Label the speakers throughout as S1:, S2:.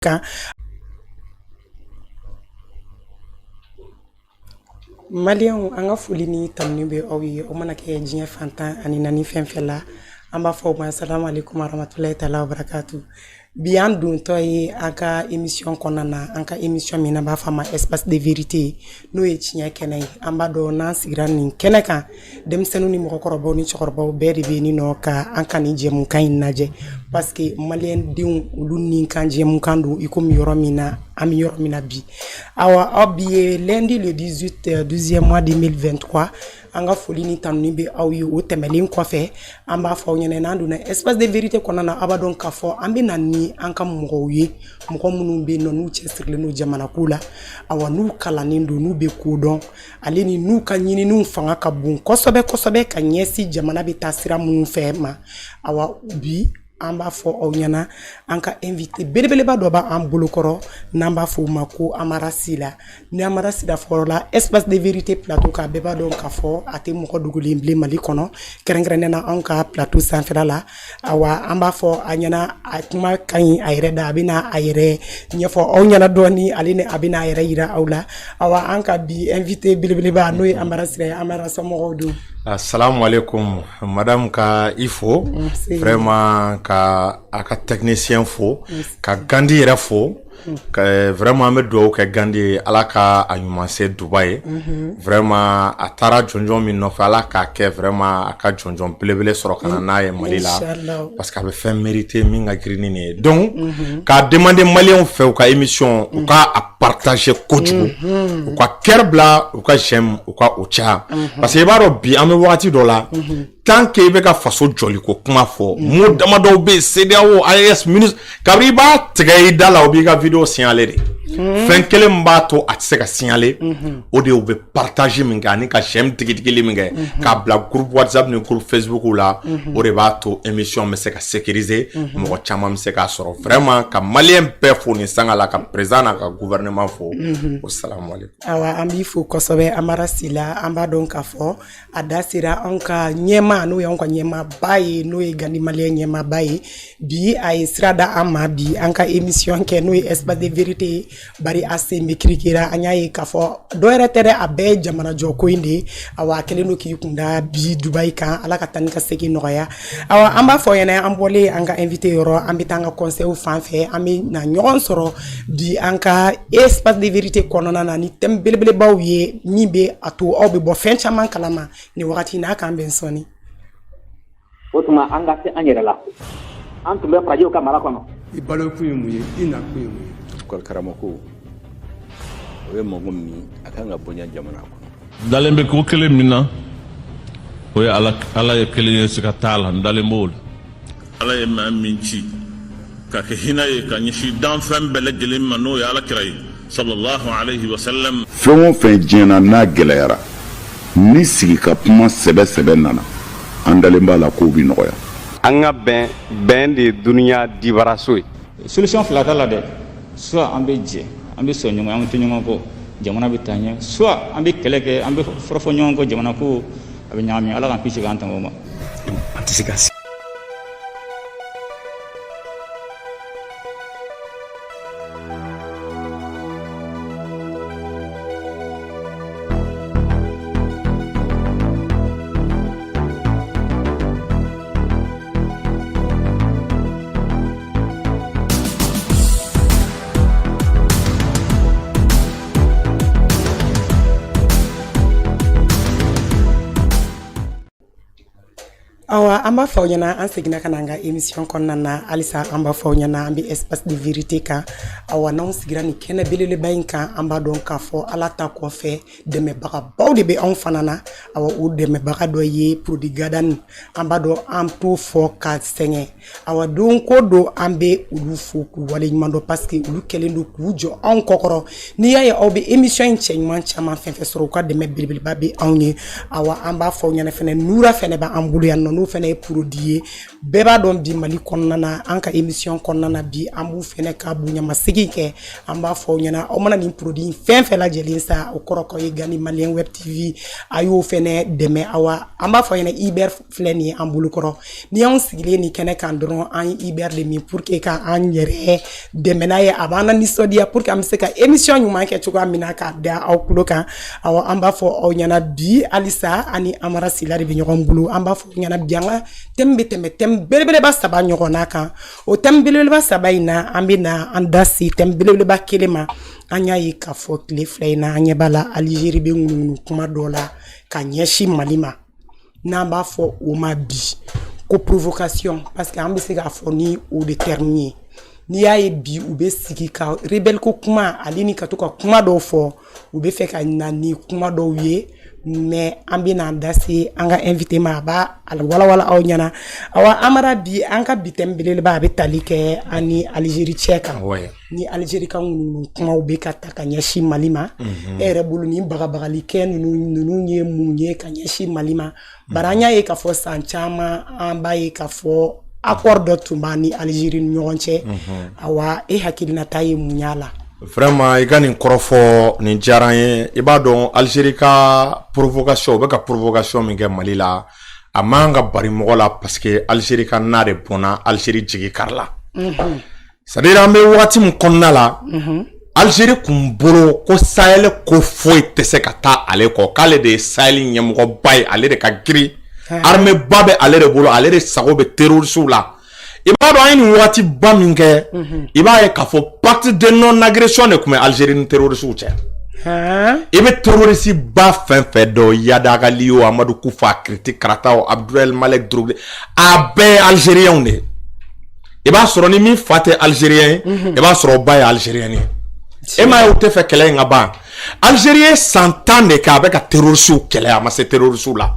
S1: Kan. Maliyɛnw, an ka foli ni tanuni bɛ aw ye. O mana kɛ diɲɛ fan 14 fɛn fɛn la, an b'a fɔ aw ma salamu aleykum warahmatulahi taala wabarakatu. Bi, an dontɔ ye an ka émission kɔnɔna na, an ka émission min n'an b'a fɔ a ma Espace de vérité, n'o ye tiɲɛ kɛnɛ ye. An b'a dɔn, n'an sigira nin kɛnɛ kan, denmisɛnninw ni mɔgɔkɔrɔbaw ni cɛkɔrɔbaw bɛɛ de bɛ yen nɔ ka an ka nin jɛmukan in lajɛ, parce que maliyɛn denw, olu ni kan jɛmukan don. I komi yɔrɔ min na, an bɛ yɔrɔ min na bi, awa, aw bi ye lundi le 18 12e mois 2023. An ka foli ni tanuni bɛ aw ye. O tɛmɛnen kɔfɛ, an b'a fɔ aw ɲɛna, n'an donna Espace de vérité kɔnɔna na, aw b'a dɔn k'a fɔ an bɛ na ni an ka mɔgɔw ye, mɔgɔ minnu bɛ yen nɔ, n'u cɛsirilen don jamana ko la, awa, n'u kalannen don, n'u bɛ ko dɔn, ale ni n'u ka ɲininiw fanga ka bon kosɛbɛ kosɛbɛ ka ɲɛsin jamana bɛ taa sira minnu fɛ ma. Awa, bi, an b'a fɔ aw ɲɛna, an ka invité belebeleba dɔ b'an bolokɔrɔ, n'an b'a fɔ o ma ko Amara Sila. Ni Amara Sila fɔra Espace de vérité plateau kan, bɛɛ b'a dɔn k'a fɔ a tɛ mɔgɔ dogolen bilen Mali kɔnɔ, kɛrɛnkɛrɛnnen na anw ka plateau sanfɛla la. Awa, an b'a fɔ a ɲɛna, a kuma ka ɲi a yɛrɛ da, a bɛna a yɛrɛ ɲɛfɔ aw ɲɛna dɔɔni, ale ni a bɛna a yɛrɛ yira aw la. Awa, an ka bi invité belebeleba, n'o ye Amara Sila ye. Amara, somɔgɔw don?
S2: Assalamu alaikum, madame. Ka i fo vraiment, ka a ka technicien fo, ka Gandi yɛrɛ fo. Ka vraiment, an bɛ dugawu kɛ Gandi ye, Ala ka a ɲuman se Dubaï ye. Vraiment, a taara jɔnjɔn min nɔfɛ, Ala k'a kɛ vraiment a ka jɔnjɔn belebele sɔrɔ ka na n'a ye Mali la, parce que a bɛ fɛn mérité min ka girin ni nin ye. Donc k'a demander maliyɛnw fɛ, u ka émission, u ka a partager kojugu, u ka cœur bila, u ka j'aime, u ka o caya, parce que i b'a dɔn, bi an bɛ wagati dɔ la, tant que i bɛ ka faso jɔliko kuma fɔ, mot damadɔw bɛ yen, CEDEAO, AES, ministre, kabini i b'a tigɛ i da la, o b'i ka vidéo signaler de. Fɛn kelen min b'a to a tɛ se ka signaler, o de ye u bɛ partage min kɛ ani ka j'aime digidigili min kɛ k'a bila groupe WhatsApp ni groupe Facebook la. O de b'a to émission bɛ se ka sécuriser, mɔgɔ caman bɛ se k'a sɔrɔ. Vraiment, ka maliyɛn bɛɛ fo nin sanga la, ka président n'a ka gouvernement fo. O salamu aleykum.
S1: Awa, an b'i fo kosɛbɛ, Amara Sila. An b'a dɔn k'a fɔ a da sera anw ka ɲɛma, n'o ye anw ka ɲɛmaaba ye, n'o ye Gandi Maliyɛn ɲɛmaaba ye. Bi, a ye sira da an ma bi an ka émission kɛ, n'o ye Espace de vérité ye. Bari a sen bɛ kirikira, an y'a ye k'a fɔ dɔ yɛrɛ tɛ dɛ, a bɛɛ ye jamanajɔ ko in de ye. Awa, a kɛlen don k'i kunda bi Dubayi kan. Ala ka taa ni ka segin nɔgɔya. Awa, an b'a fɔ ɲɛna, an bɔlen an ka invité yɔrɔ, an bɛ taa an ka conseil fan fɛ. An bɛ na ɲɔgɔn sɔrɔ bi an ka Espace de vérité kɔnɔna na ni thème belebelebaw ye, min bɛ a to aw bɛ bɔ fɛn caman kalama nin wagati n'a k'an bɛn sɔnni.
S3: O tuma, an ka se an yɛrɛ la, an tun bɛ farajɛw ka mara kɔnɔ.
S4: I balokun ye mun ye? I nakun ye mun ye?
S5: École karamɔgɔ, o ye mɔgɔ min a kan ka bonya jamana kɔnɔ.
S6: Dalen bɛ ko kelen min na, o ye Ala, Ala ye kelen ye, siga t'a la. N dalen b'o la. Ala ye maa min ci ka kɛ hinɛ ye ka ɲɛsin danfɛn bɛɛ lajɛlen ma, n'o ye Ala kira ye, sallallahu alayhi wa sallam.
S7: Fɛn o fɛn diɲɛ na n'a gɛlɛyara, ni sigi ka kuma sɛbɛ sɛbɛ nana, an dalen b'a la k'o bi nɔgɔya.
S8: An ka bɛn, bɛn de ye dunuya dibaraso ye.
S9: Solution fila t'a la dɛ. Soit an bɛ jɛ, an bɛ sɔn ɲɔgɔn, an bɛ to ɲɔgɔn kɔ, jamana bɛ taa ɲɛ, soit an bɛ kɛlɛ kɛ, an bɛ fɔrɔfɔ ɲɔgɔn kɔ, jamana ko a bɛ ɲagami. Ala k'an kisi k'an tanga o ma.
S4: An tɛ se ka
S1: Awa, an b'a fɔ aw ɲɛna, an seginna ka na an ka émission kɔnɔna na halisa. An b'a fɔ aw ɲɛna, an bɛ Espace de vérité kan. Awa, n'anw sigira nin kɛnɛ belebeleba in kan, an b'a dɔn k'a fɔ Ala ta kɔfɛ, dɛmɛbagabaw de bɛ anw fana na. Awa, o dɛmɛbaga dɔ ye produit Gadani. An b'a dɔn, an t'o fɔ ka sɛgɛn. Awa, don ko don, an bɛ olu fo k'u waleɲuman dɔn, parce que olu kɛlen don k'u jɔ anw kɔkɔrɔ. N'i y'a ye aw bɛ émission in cɛ ɲuman caman fɛn fɛn sɔrɔ, u ka dɛmɛ belebeleba bɛ anw ye. Awa, an b'a fɔ aw ɲɛna fɛnɛ, Nura fɛnɛ b'an bolo yan nɔ. n'o fana ye produit ye. Bɛɛ b'a dɔn bi Mali kɔnɔna na, an ka émission kɔnɔna na bi, an b'u fana ka bonyamasegin kɛ. An b'a fɔ aw ɲɛna, aw mana nin produit fɛn fɛn lajɛlen san, o kɔrɔ k'aw ye Gandi Malien Web TV, a y'o fana dɛmɛ. Awa, an b'a fɔ aw ɲɛna, Iber filɛ nin ye an bolokɔrɔ. Ni y'anw sigilen nin kɛnɛ kan dɔrɔn, an ye Iber de min pour que ka an yɛrɛ dɛmɛ n'a ye. A b'an na nisɔndiya pour que an bɛ se ka émission ɲuman kɛ cogoya min na k'a da aw tulo kan. Awɔ, an b'a fɔ aw ɲɛna bi halisa, an ni Amara Sila de bɛ ɲɔgɔn bolo. An b'a fɔ aw ɲɛna bi, an ka thème bɛ tɛmɛ thème belebeleba saba ɲɔgɔnna kan. O thème belebeleba saba in na, an bɛ na an da se thème belebeleba kelen ma. An y'a ye k'a fɔ tile 2 in na, an ɲɛ b'a la, Algérie bɛ ŋunuŋunu kuma dɔ la ka ɲɛsin Mali ma, n'an b'a fɔ o ma bi ko provocation, parce que an bɛ se k'a fɔ ni o de terme ye. N'i y'a ye bi u bɛ sigi ka rebelle ko kuma, ale ni ka to ka kuma dɔw fɔ, u bɛ fɛ ka na ni kuma dɔw ye. Mais an bɛ an da se an ka invité ma, a b'a a walawala aw ɲɛna. Awa Amara, bi an ka bi thème belebeleba, a bɛ tali kɛ an ni Algérie cɛ kan, ni Algérie ka ŋunuŋunu kumaw bɛ ka ta ka ɲɛsin Mali ma. E yɛrɛ bolo, nin bagabagalikɛ ninnu ye mun ye ka ɲɛsin Mali ma? Bari an y'a ye k'a fɔ san caman, an b'a ye k'a fɔ accord dɔ tun b'an ni Algérie ni ɲɔgɔn cɛ. Awa, e hakilinata ye mun y'a la?
S2: Vraiment, i ka nin kɔrɔfɔ nin diyara n ye. I b'a dɔn, Algérie ka provocation, u bɛ ka provocation min kɛ Mali la, a man ka bari mɔgɔ la, parce que Algérie ka na de bɔnna, Algérie jigi karila. C'est à dire, an bɛ wagati min kɔnɔna la, Algérie kun bolo ko Sahel ko foyi tɛ se ka taa ale kɔ, k'ale de ye Sahel ɲɛmɔgɔba ye, ale de ka girin, armée ba bɛ ale de bolo, ale de sago bɛ terroristew la. I b'a dɔn, an ye nin waati ba min kɛ, i b'a ye k'a fɔ pacte de non agression de tun bɛ Algérie ni terroristew cɛ. I bɛ terroriste ba fɛn fɛn dɔn, Iyad Ag Ghali o, Amadu Kufa, Kiriti Karata o, Abdel Malek Droukdel, a bɛɛ ye algériens de ye. I b'a sɔrɔ ni min fa tɛ algérien ye, i b'a sɔrɔ o ba ye algérien ye. E m'a ye, u tɛ fɛ kɛlɛ in ka ban. Algérie ye san 10 de kɛ, a bɛ ka terroristew kɛlɛ, a ma se terroristew la.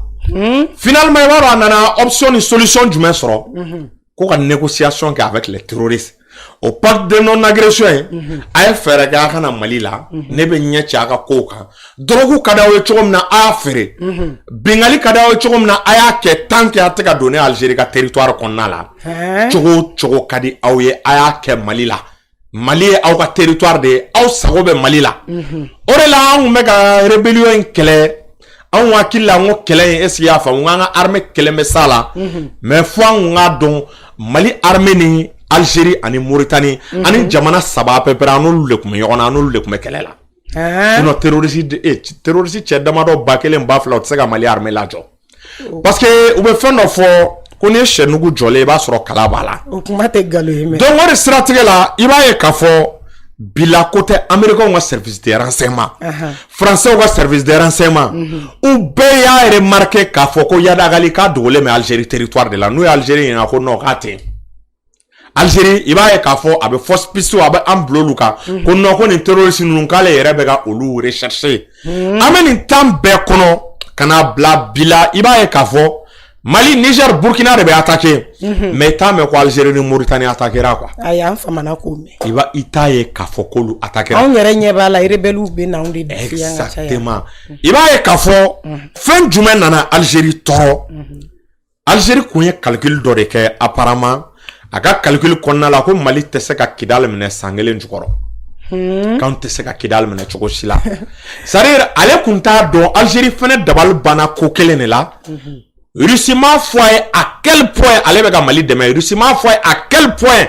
S2: Finalement, i b'a dɔn a nana option ni solution jumɛn sɔrɔ? Ko ka négociation kɛ avec les terroristes. O pacte de non agression ye, a ye fɛɛrɛ kɛ a ka na Mali la, ne bɛ ɲɛ ci a ka kow kan. Drogue ka d'aw ye cogo min na, a y'a feere. Bingali ka d'aw ye cogo min na, a y'a kɛ, tant que a tɛ ka don ne Algérie ka territoire kɔnɔna la. Cogo o cogo ka di aw ye, a y'a kɛ Mali la. Mali ye aw ka territoire de ye, aw sago bɛ Mali la. O de la an kun bɛ ka rébellion in kɛlɛ. Anw hakili la, n ko kɛlɛ in, est ce que i y'a faamu, n k'an ka armée kɛlɛ bɛ s'a la, mais fo an kun k'a dɔn, Mali armée ni Algérie ani Mauritanie ani jamana saba à peu près, an n'olu de tun bɛ ɲɔgɔn na, an n'olu de tun bɛ kɛlɛ la. Sinon terroriste cɛ damadɔ 1000, 2000, u tɛ se ka Mali armée lajɔ, parce que u bɛ fɛn dɔ fɔ ko n'i ye sɛnugu jɔlen, i b'a sɔrɔ kala b'a la.
S1: O kuma tɛ nkalon ye mɛ.
S2: Donc o de siratigɛ la, i b'a ye k'a fɔ bila ko tɛ. Américains ka service de renseignement, français ka service de renseignement, u bɛɛ y'a remarqué k'a fɔ ko Iyad Ag Ghali k'a dogolen bɛ Algérie territoire de la. N'u ye Algérie ɲininka ko non, k'a tɛ yen Algérie, i b'a ye k'a fɔ a bɛ fausse piste, a bɛ an bila olu kan ko non, ko nin terroriste ninnu, k'ale yɛrɛ bɛ ka olu rechercher. An bɛ nin temps bɛɛ kɔnɔ ka n'a bila bi la, i b'a ye k'a fɔ Mali, Niger, Burkina de bɛ attaquer, mais i t'a mɛn ko Algérie ni Mauritanie attaquera quoi.
S1: Ayi, an famana k'o mɛn.
S2: I b'a, i t'a ye k'a fɔ k'olu attaquera.
S1: Anw yɛrɛ ɲɛ b'a la, rebelles bɛ na anw de défier ka caya.
S2: Exactement. I b'a ye k'a fɔ fɛn jumɛn nana Algérie tɔɔrɔ? Algérie kun ye calcul dɔ de kɛ. Apparemment, a ka calcul kɔnɔna la, ko Mali tɛ se ka Kidal minɛ san kelen jukɔrɔ, k'anw tɛ se ka Kidal minɛ cogo si la. C'est à dire, ale kun t'a dɔn. Algérie fɛnɛ dabali banna ko kelen de la. Russie m'a fɔ a ye à quel point ale bɛ ka Mali dɛmɛ. Russie m'a fɔ a ye à quel point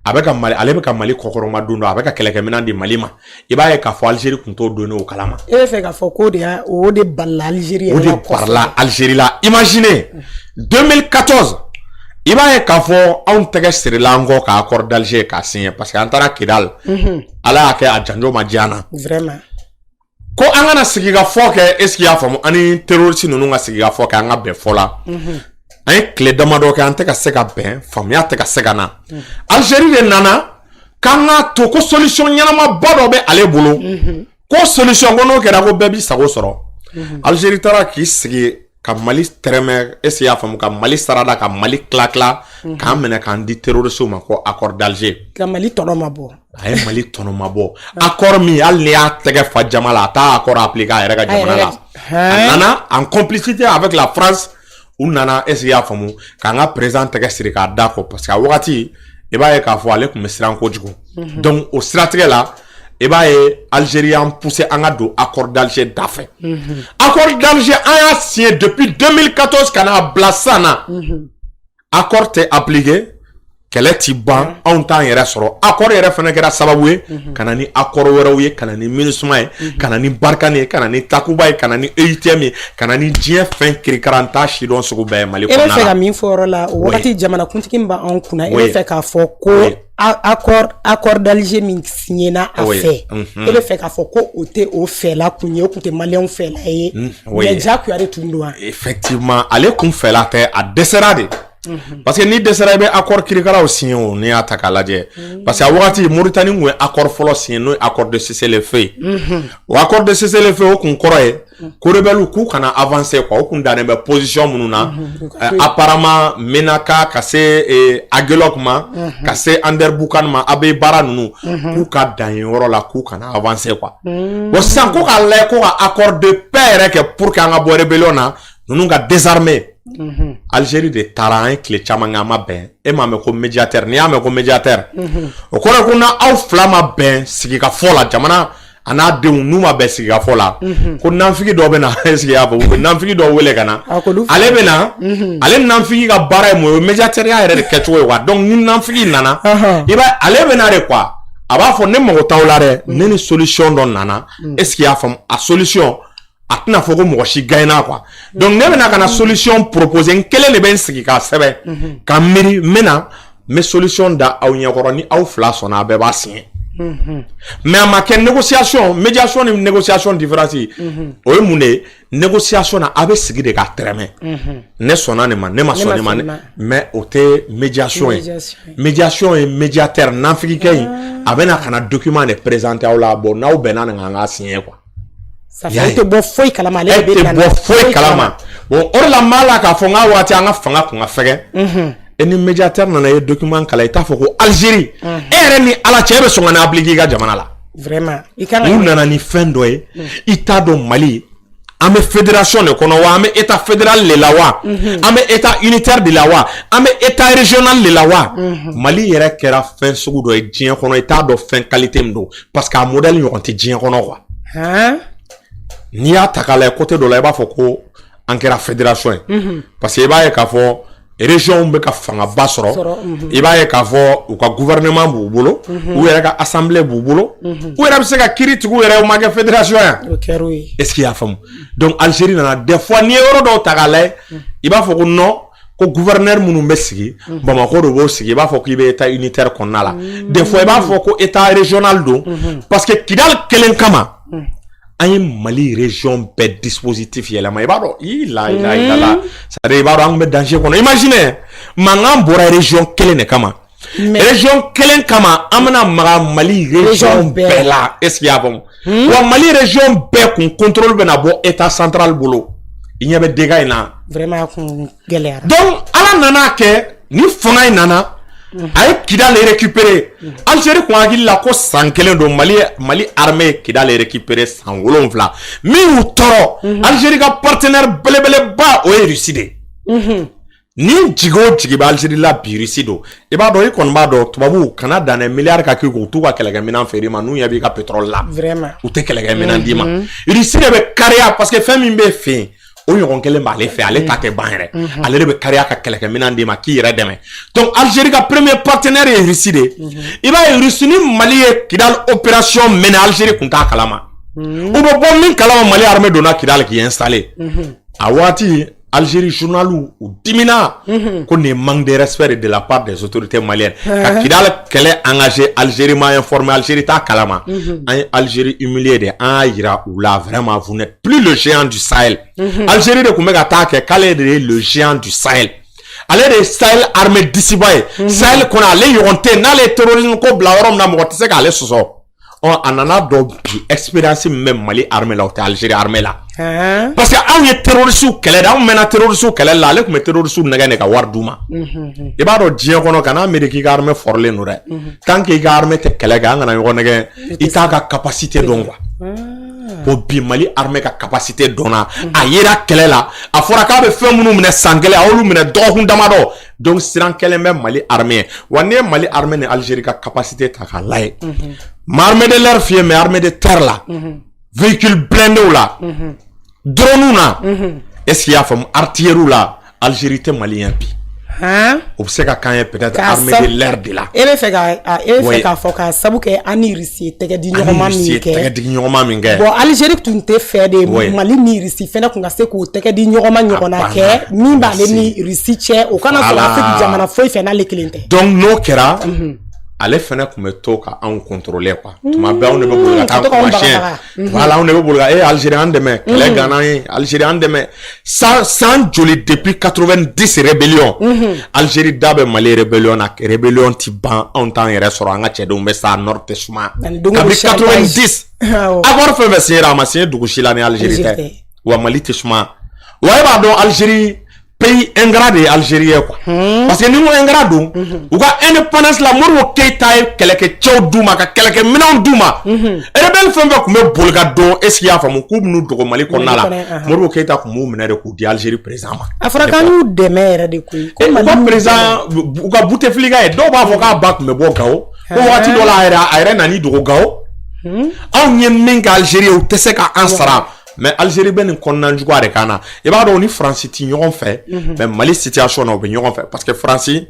S2: a bɛ ka Mali, ale bɛ ka Mali kɔkɔrɔma don dɔ, a bɛ ka kɛlɛkɛminɛn di Mali ma. I b'a ye k'a fɔ Algérie kun t'o donné o kalama.
S1: E bɛ fɛ k'a fɔ k'o de y'a, o de balila Algérie
S2: O
S1: yɛrɛ
S2: de
S1: la kɔsɛbɛ.
S2: Barila Algérie la. Imaginez, 2014, i b'a ye k'a fɔ anw tɛgɛ sirila an kɔ ka accord d'Alger k'a signer, parce que an taara Kidal, Ala y'a kɛ a janjo ma diya an na. Ko an kana sigi ka fɔ kɛ, est ce que i y'a faamu, an ni terroriste ninnu ka sigi ka fɔ kɛ, an ka bɛn fɔ la. An ye tile damadɔ kɛ, an tɛ ka se ka bɛn, faamuya tɛ ka se ka na. Algérie de nana k'an k'a to, ko solution ɲɛnamaba dɔ bɛ ale bolo, ko solution ko n'o kɛra, ko bɛɛ b'i sago sɔrɔ. Algérie taara k'i sigi ka Mali tɛrɛmɛ, est ce que i y'a faamu, ka Mali sarada, ka Mali tila tila, k'an minɛ k'an di terroriste ma, ko accord d'Alger.
S1: Ka Mali tɔnɔ ma bɔ.
S2: A ye Mali tɔnɔ ma bɔ. Accord min, hali n'i y'a tɛgɛ fa jama la, a t'a accord appliquer a yɛrɛ ka jamana la. A nana en complicité avec la France. U nana, est-ce que i y'a faamu, k'an ka président tɛgɛ siri k'a da kɔ, parce que a wagati, i b'a ye k'a fɔ ale tun bɛ siran kojugu. Donc o siratigɛ la, i b'a ye Algérie y'an poussé an ka don accord d'Alger da fɛ. Accord d'Alger, an y'a signé depuis 2014 ka n'a bila sisan na, accord tɛ appliqué, kɛlɛ ti ban, anw t'an yɛrɛ sɔrɔ. Accord yɛrɛ fana kɛra sababu ye ka na ni accord wɛrɛw ye, ka na ni MINUSMA ye, ka na ni Barkhane ye, ka na ni Takuba ye, ka na ni EUTM ye, ka na ni diɲɛ fɛn kirikara n t'a si dɔn sugu bɛɛ ye Mali
S1: E bɛ
S2: kɔnɔna
S1: fɛ
S2: la.
S1: ka min fɔ yɔrɔ la, o wagati jamanakuntigi min b'anw kunna, e bɛ fɛ k'a fɔ ko accord d'Alger min signé na a fɛ, e bɛ fɛ k'a fɔ ko o tɛ o fɛla kun ye, o kun tɛ maliyɛnw fɛla ye, mais diyagoya de tun don wa?
S2: Effectivement, ale kun fɛla tɛ, a dɛsɛra de, parce que n'i dɛsɛra, i bɛ accord kirikaraw signé. O n'i y'a ta k'a lajɛ, parce que a wagati Mauritanie kun ye accord fɔlɔ signé, n'o ye accord de cessez-le-feu ye. O accord de cessez-le-feu, o kun kɔrɔ ye ko rebelle k'u kana avancer quoi. O kun dannen bɛ position minnu na, apparemment Menaka ka se Aguelhok ma, ka se Anderboukan ma, Abeibara ninnu, k'u ka dan yen yɔrɔ la, k'u kana avancer quoi. Bon, sisan ko k'a lajɛ ko ka accord de paix yɛrɛ kɛ pour que an ka bɔ rébellion na, ninnu ka désarmer. Algérie de taara, an ye tile caman kɛ, an ma bɛn. E m'a mɛn ko médiateur? N'i y'a mɛn ko médiateur, o kɔrɔ ye ko na aw fila ma bɛn sigikafɔ la, jamana a n'a denw n'u ma bɛn sigikafɔ la, ko nanfigi dɔ bɛ na. Est-ce que i y'a fɔ? U bɛ nanfigi dɔ wele ka na, ale bɛ na. Ale nanfigi ka baara ye mun ye? O ye médiateur ya yɛrɛ de kɛcogo ye quoi. Donc ni nanfigi nana, i b'a ale bɛ na de quoi. A b'a fɔ ne mago t'aw la dɛ, ne ni solution dɔ nana. Est-ce que i y'a faamu? A solution, a tɛna fɔ ko mɔgɔ si gagnera quoi. Donc ne bɛna ka na solution proposer, n kelen de bɛ n sigi k'a sɛbɛn ka miiri, n bɛ na, n bɛ solution da aw ɲɛkɔrɔ, ni aw fila sɔnna, a bɛɛ b'a signer. Mais a ma kɛ négociation. Médiation ni négociation différence, o ye mun de ye? Négociation na, a bɛ sigi de k'a tɛrɛmɛ, ne sɔnna nin ma, ne ma sɔn nin ma, mais o tɛ médiation ye. Médiation ye médiateur, nanfigikɛ in, a bɛ na ka na document de présenter aw la. Bon, n'aw bɛnna nin kan, an k'a signer quoi.
S1: Ça fait e tɛ bɔ foyi kalama, ale
S2: de bɛ na. E tɛ bɔ foyi kalama. Bon, o de la n b'a la k'a fɔ n k'a waati an ka fanga kun ka fɛgɛn. E ni médiateur nana, i ye document kalan, i t'a fɔ ko Algérie, e yɛrɛ ni Ala cɛ, e bɛ sɔn ka na appliquer i ka jamana la?
S1: Vraiment, i kan
S2: ka. U nana ni fɛn dɔ ye, i t'a dɔn Mali an bɛ fédération de kɔnɔ wa, an bɛ état fédéral de la wa, an bɛ état unitaire de la wa, an bɛ état régional de la wa. Mali yɛrɛ kɛra fɛn sugu dɔ ye diɲɛ kɔnɔ, i t'a dɔn fɛn qualité min don, parce que a modèle ɲɔgɔn tɛ diɲɛ kɔnɔ quoi. N'i y'a ta k'a lajɛ côté dɔ la, i b'a fɔ ko an kɛra fédération ye, parce que i b'a ye k'a fɔ région bɛ ka fangaba sɔrɔ. I b'a ye k'a fɔ u ka gouvernement b'u bolo, u yɛrɛ ka assemblée b'u bolo, u yɛrɛ bɛ se ka kiiri tigɛ u yɛrɛ. U ma kɛ fédération
S1: ye?
S2: Est-ce que i y'a faamu? Donc Algérie nana, des fois n'i ye yɔrɔ dɔw ta k'a lajɛ, i b'a fɔ ko non, ko gouverneur minnu bɛ sigi Bamakɔ de b'o sigi, i b'a fɔ k'i bɛ état unitaire kɔnɔna la. Des fois i b'a fɔ ko état régional don, parce que Kidal kelen kama, an ye Mali région bɛɛ dispositif yɛlɛma. I b'a dɔn, i la la la la, c'est à dire i b'a dɔn an kun bɛ danger kɔnɔ. Imagine, mankan bɔra région kelen de kama, région kelen kama, an bɛna maga Mali région bɛɛ la. Est ce que i y'a faamu? Wa Mali région bɛɛ kun contrôle bɛna bɔ état central bolo. I ɲɛ bɛ dégâts in na.
S1: Vraiment, a kun gɛlɛyara.
S2: Donc Ala nana kɛ ni fanga in nana, a ye Kidal récupérer. Algérie kun hakili la ko san kelen don. Mali armée ye Kidal récupérer san 7. Min y'u tɔɔrɔ, Algérie ka partenaire belebeleba, o ye Russie de ye. Ni jigi o jigi bɛ Algérie la bi, Russie don. I b'a dɔn, i kɔni b'a dɔn, tubabuw kana dan dɛ, miliyari ka k'i kun, u t'u ka kɛlɛkɛminɛn feere i ma n'u ɲɛ b'i ka pétrole la. U tɛ kɛlɛkɛminɛn d'i ma. Russie de bɛ kariya, parce que fɛn min bɛ fɛ yen, o ɲɔgɔn kelen b'ale fɛ, ale ta tɛ ban yɛrɛ. Ale de bɛ kariya ka kɛlɛkɛminɛn d'i ma k'i yɛrɛ dɛmɛ. Donc Algérie ka premier partenaire ye Russie de ye. I b'a ye, Russie ni Mali ye Kidal opération mɛnɛ, Algérie kun t'a kalama. U bɛ bɔ min kalama, Mali armée donna Kidal k'i installé. A waati Algérie journal u dimina ko nin ye manque de respect de la part des autorités maliennes ka Kidal kɛlɛ engagé, Algérie ma informé, Algérie t'a kalama. An ye Algérie humilié de, an y'a yira u la vraiment, vous n'êtes plus le géant du Sahel. Algérie de tun bɛ ka taa kɛ k'ale de ye le géant du Sahel, ale de ye Sahel armée disiba ye, Sahel kɔnɔ ale ɲɔgɔn tɛ yen, n'ale ye terrorisme ko bila yɔrɔ min na, mɔgɔ tɛ se k'ale sɔsɔ. Ɔ, a nana dɔn bi, expérience min bɛ Mali armée la, o tɛ Algérie armée la, parce que anw ye terroristes kɛlɛ de, anw mɛnna terroristes kɛlɛ la, ale tun bɛ terroristes nɛgɛ de ka wari d'u ma. I b'a dɔn, diɲɛ kɔnɔ, kana miiri k'i ka armée fɔrilen don dɛ. Tant que i ka armée tɛ kɛlɛ kɛ, an kana ɲɔgɔn nɛgɛ, i t'a ka capacité dɔn quoi. Bon, bi Mali armée ka capacité dɔnna, a yera kɛlɛ la. A fɔra k'a bɛ fɛn minnu minɛ san kelen, a y'olu minɛ dɔgɔkun damadɔ. Donc siran kɛlen bɛ Mali armée ye. Wa n'i ye Mali armée ni Algérie ka capacité ta k'a lajɛ, ma armée de l'air f'i ye, mais armée de terre la, véhicule blindé la, drone na, est-ce qu'il y'a faamu, artillerie la, Algérie tɛ malien bi. O bɛ se ka k'an ye peut-être armée de l'air de la.
S1: E bɛ fɛ ka e bɛ fɛ k'a fɔ k'a sabu kɛ an ni Russie ye tɛgɛ di ɲɔgɔnma min kɛ.
S2: Tɛgɛ di ɲɔgɔnma min kɛ.
S1: Bon, Algérie tun tɛ fɛ de Mali ni Russie fɛnɛ tun ka se k'o tɛgɛ di ɲɔgɔnma ɲɔgɔnna kɛ min b'ale ni Russie cɛ, o kana sɔrɔ Afrique jamana foyi fɛ n'ale kelen tɛ.
S2: Donc n'o kɛra, ale fɛnɛ tun bɛ to ka anw contrôler quoi. Tuma bɛɛ anw de bɛ boli ka taa kumasiyɛn. Voilà, anw de bɛ boli ka Algérie an dɛmɛ, kɛlɛ ganna an ye, Algérie an dɛmɛ. San joli depuis 90 rébellion, Algérie da bɛ Mali rébellion na, rébellion ti ban, anw t'an yɛrɛ sɔrɔ, an ka cɛdenw bɛ sa, nord tɛ suma. Kabi 90 accord fɛn fɛn signé, a ma signé dugu si la ni Algérie tɛ. Wa Mali tɛ suma. Wa e b'a dɔn, Algérie pays ingrat de ye Algérie ye quoi. Parce que ni ko ingrat don, u ka indépendance la, Modibo Keyita ye kɛlɛkɛcɛw d'u ma, ka kɛlɛkɛminɛnw d'u ma. Rebelle fɛn fɛn tun bɛ boli ka don, est ce que i y'a faamu, k'u bɛn'u dogo Mali kɔnɔna la, Modibo Keyita tun b'u minɛ de k'u di Algérie président ma.
S1: A fɔra k'an y'u dɛmɛ yɛrɛ de koyi.
S2: Ko u ka président, u ka Bouteflika ye, dɔw b'a fɔ k'a ba tun bɛ bɔ Gawo, ko wagati dɔ la a yɛrɛ nan'i dogo Gawo. Anw ye min kɛ Algérie ye, u tɛ se ka an sara. Mais Algérie bɛ nin kɔnɔna juguya de kan na. I b'a dɔn, ni Faransi ti ɲɔgɔn fɛ, mais Mali situation na, u bɛ ɲɔgɔn fɛ, parce que Faransi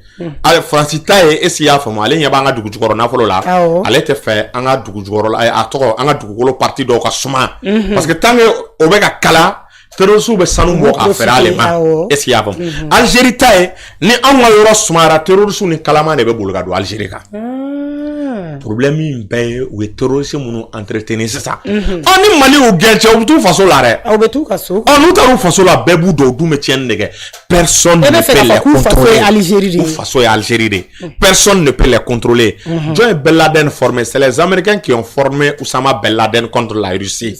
S2: ta ye, est ce que i y'a faamu, ale ɲɛ b'an ka dugu jukɔrɔ nafolo la, ale tɛ fɛ an ka dugu jukɔrɔ a tɔgɔ, an ka dugukolo partie dɔw ka suma, parce que tant que o bɛ ka kala, terroristes bɛ sanu bɔ k'a feere ale ma. Est ce que i y'a faamu? Algérie ta ye, ni anw ka yɔrɔ sumayara, terroristes ni kalama de bɛ boli ka don Algérie kan. Problème in bɛɛ ye u ye terroriste minnu entretenir sisan. Ɔ, ni Mali y'u gɛn cɛ, u bɛ t'u faso la dɛ.
S1: U bɛ t'u ka so.
S2: Ɔ, n'u taara u faso la, bɛɛ b'u dɔn, u dun bɛ tiɲɛni de kɛ. Personne ne peut les contrôler.
S1: Algérie de.
S2: U faso ye Algérie de. Personne ne peut les contrôler. Jɔn ye Ben Laden formé? C'est les Américains qui ont formé Oussama Ben Laden contre la Russie.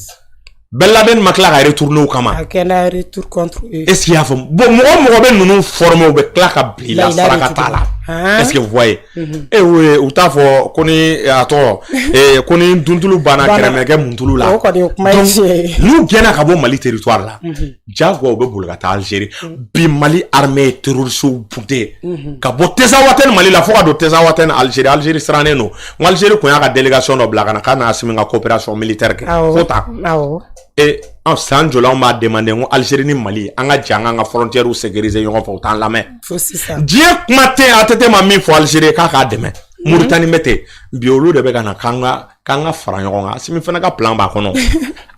S2: Ben Laden ma tila ka retourner o kama.
S1: A kɛra retour contre eux.
S2: Est ce qu'il y'a faamu? Bon, mɔgɔ o mɔgɔ bɛ ninnu former, u bɛ tila ka bila i la saraka t'a la. Est ce que vous voyez? E oui, u t'a fɔ ko ni a tɔgɔ ko ni duntulu banna, kɛrɛmɛkɛ muntulu la.
S1: O kɔni ye kuma ye tiɲɛ ye.
S2: N'u gɛnna ka bɔ Mali territoire la, diyagoya u bɛ boli ka taa Algérie. Bi Mali armée ye terroristes bunte ka bɔ Tinzawatène Mali la fo ka don Tinzawatène Algérie. Algérie sirannen don. N ko Algérie kun y'a ka délégation dɔ bila ka na k'a n'a Assimi ka coopération militaire kɛ. Fo tan. E an san joli anw b'a demander n ko Algérie ni Mali, an ka jɛ an k'an ka frontières sécuriser ɲɔgɔn fɛ, u t'an lamɛn.
S1: Fo sisan.
S2: Diɲɛ kuma tɛ ATT ma min fɔ Algérie k'a k'a dɛmɛ. Mauritanie bɛ ten, bi olu de bɛ ka na k'an ka fara ɲɔgɔn kan. Assimi fana ka plan b'a kɔnɔ.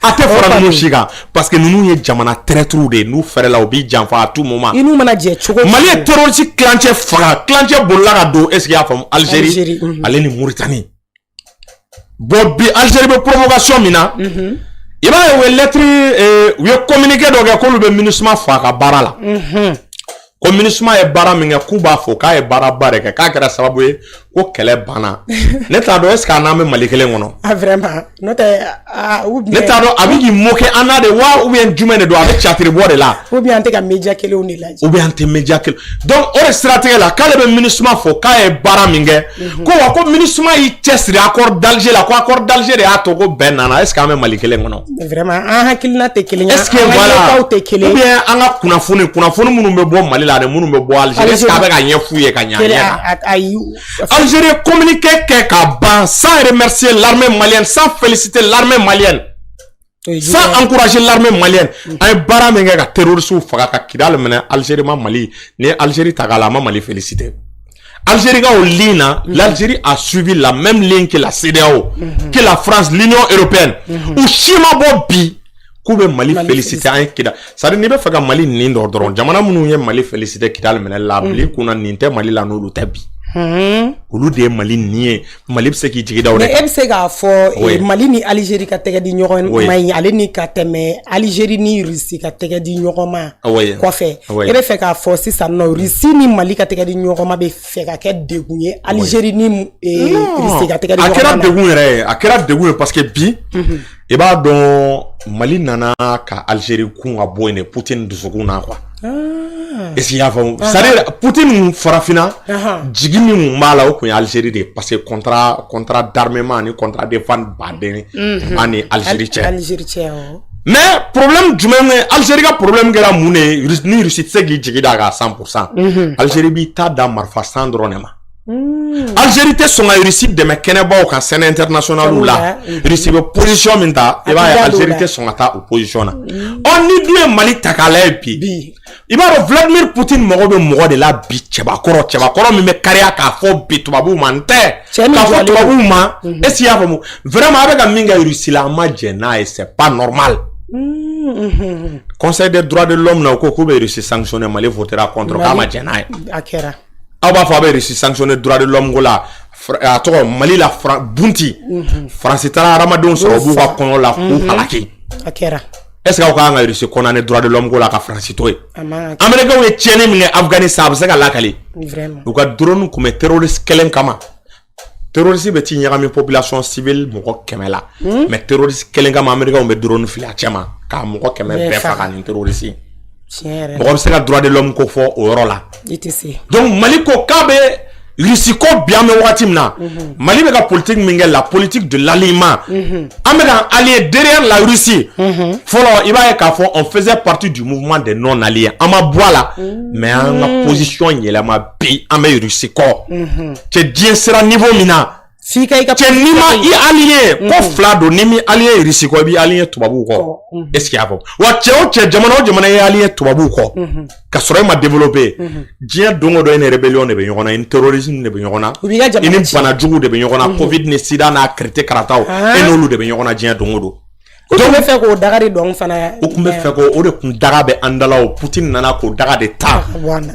S2: A tɛ fara ninnu si kan, parce que ninnu ye jamana traîtres de ye. N'u fɛrɛla, u b'i janfa à tout moment.
S1: I n'u mana jɛ cogo.
S2: Mali ye terroriste kilancɛ faga, kilancɛ bolila ka don, est ce que i y'a faamu, Algérie ale ni Mauritanie. Bon, bi Algérie bɛ provocation min na, i b'a ye, u ye lettre, u ye communiqué dɔ kɛ k'olu bɛ MINUSMA fo a ka baara la. Ko MINUSMA ye baara min kɛ, k'u b'a fɔ k'a ye baaraba de kɛ, k'a kɛra sababu ye ko kɛlɛ banna. Ne t'a dɔn, est ce que a n'an bɛ Mali kelen kɔnɔ?
S1: Ah vraiment, n'o tɛ ah, ou bien.
S2: Ne t'a dɔn, a bɛ k'i moquer an na de wa, ou bien jumɛn de don, a bɛ théâtre bɔ de la.
S1: Ou bien an tɛ ka média kelenw de lajɛ.
S2: Ou bien an tɛ média kelen. Donc o de siratigɛ la, k'ale bɛ MINUSMA fo k'a ye baara min kɛ. Ko wa ko MINUSMA y'i cɛsiri accord d'Alger la, ko accord d'Alger de y'a to ko bɛn nana. Est ce que an bɛ Mali kelen kɔnɔ?
S1: Vraiment, an hakilina tɛ kelen ye.
S2: Est ce que voilà,
S1: tɛ kelen.
S2: Ou bien an ka kunnafoni minnu bɛ bɔ Mali la ani minnu bɛ bɔ Algérie, est ce que a bɛ ka ɲɛ f'u ye ka ɲɛ a ɲɛ kan?
S1: Ayi.
S2: Algérie communiqué kɛ ka ban sans remercier l'armée malienne, sans féliciter l'armée malienne, sans encourager l'armée malienne. An ye baara min kɛ ka terroristes faga, ka Kidal minɛ, Algérie ma Mali, ni ye Algérie ta k'a la, a ma Mali féliciter. Algérie ka o ligne na, l'Algérie a suivi la même ligne que la CEDEAO, que la France, l'Union européenne. U si ma bɔ bi k'u bɛ Mali féliciter an ye Kidal. C'est à dire, n'i bɛ fɛ ka Mali nin dɔn dɔrɔn, jamana minnu ye Mali féliciter Kidal minɛ la, bila i kunna nin tɛ Mali la, n'olu tɛ bi. Olu de ye Mali nin ye, Mali bɛ se k'i jigi da o de
S1: kan. Mais e bɛ se k'a fɔ Mali ni Algérie ka tɛgɛ di ɲɔgɔn ma ye, ale ni ka tɛmɛ Algérie ni Russie ka tɛgɛ di ɲɔgɔn ma kɔfɛ. E bɛ fɛ k'a fɔ sisan nɔ, Russie ni Mali ka tɛgɛ di ɲɔgɔn ma bɛ fɛ ka kɛ degun ye Algérie ni Russie ka tɛgɛ di ɲɔgɔn ma.
S2: A kɛra degun yɛrɛ ye, a kɛra degun ye, parce que bi i b'a dɔn, Mali nana ka Algérie kun ka bɔ yen de, Poutine dusukun na quoi. Est-ce que i y'a faamu? C'est à dire Poutine, farafinna jigi min kun b'a la, o kun ye Algérie de ye, parce que contrat d'armement ni contrat de vente baden tun b'a ni Algérie cɛ.
S1: Algérie cɛ, awɔ.
S2: Mais problème jumɛn ye? Algérie ka problème kɛra mun de ye? Ni Russie tɛ se k'i jigi da kan 100%, Algérie b'i ta da marifa san dɔrɔn de ma. Algérie tɛ sɔn ka Russie dɛmɛ kɛnɛbaw kan, scène internationale la. Russie bɛ position min ta, i b'a ye Algérie tɛ sɔn ka taa o position na. Ɔ, ni dun ye Mali ta k'a lajɛ bi, i b'a dɔn Vladimir Poutine mago bɛ mɔgɔ de la bi, cɛbakɔrɔ, cɛbakɔrɔ min bɛ kariya k'a fɔ bi tubabuw ma, n tɛ k'a fɔ tubabuw ma. Est ce que i y'a faamu? Vraiment, a bɛ ka min kɛ Russie la, an ma jɛn n'a ye, c'est pas normal. Conseil des droits de l'homme na, u ko k'u bɛ Russie sanctionner, Mali votera contre, k'a ma jɛn n'a ye.
S1: A kɛra.
S2: Aw b'a fɔ a bɛ Russie sanctionner droit de l'homme ko la, a tɔgɔ Mali la bunti, Faransi taara hadamadenw sɔrɔ u b'u ka kɔɲɔ la k'u halaki.
S1: A kɛra.
S2: Est ce que aw ka kan ka Russie condamner droit de l'homme ko la ka Faransi to yen? Américains ye tiɲɛni min kɛ Afghanistan, a bɛ se ka lakali? U ka drone kun bɛ terroriste kelen kama. Terroriste bɛ t'i ɲagami population civile mɔgɔ 100 la, mais terroriste kelen kama, américains bɛ drone fili a cɛ ma k'a mɔgɔ 100 bɛɛ faga. Nin terroriste, mɔgɔ bɛ se ka droit de l'homme ko fɔ o yɔrɔ la?
S1: I tɛ se.
S2: Donc Mali ko k'a bɛ Russie ko bi, an bɛ wagati min na, Mali bɛ ka politique min kɛ, la politique de l'alignement, an bɛ k'an allier derrière la Russie. Fɔlɔ, i b'a ye k'a fɔ on faisait partie du mouvement des non alliés, an ma bɔ a la, mais an ka position yɛlɛma bi, an bɛ Russie kɔ. Cɛ, diɲɛ sera niveau min na,
S1: f'i ka i ka
S2: cɛ, n'i ma i allié ko fila don, n'i m'i allié Russie kɔ, i b'i allié tubabuw kɔ. Est ce que i y'a fɔ wa? Cɛ o cɛ, jamana o jamana i allié tubabuw kɔ ka sɔrɔ e ma développé, diɲɛ don o don, e ni rébellion de bɛ ɲɔgɔn na, i ni terrorisme de bɛ ɲɔgɔn na, i ni bana jugu de bɛ ɲɔgɔn na, Covid ni sida n'a kirite karataw, e n'olu de bɛ ɲɔgɔn na diɲɛ don o don.
S1: U tun bɛ fɛ k'o daga de dɔn fana.
S2: U tun bɛ fɛ k'o, o de kun daga bɛ an da la. O Poutine nana k'o daga de ta.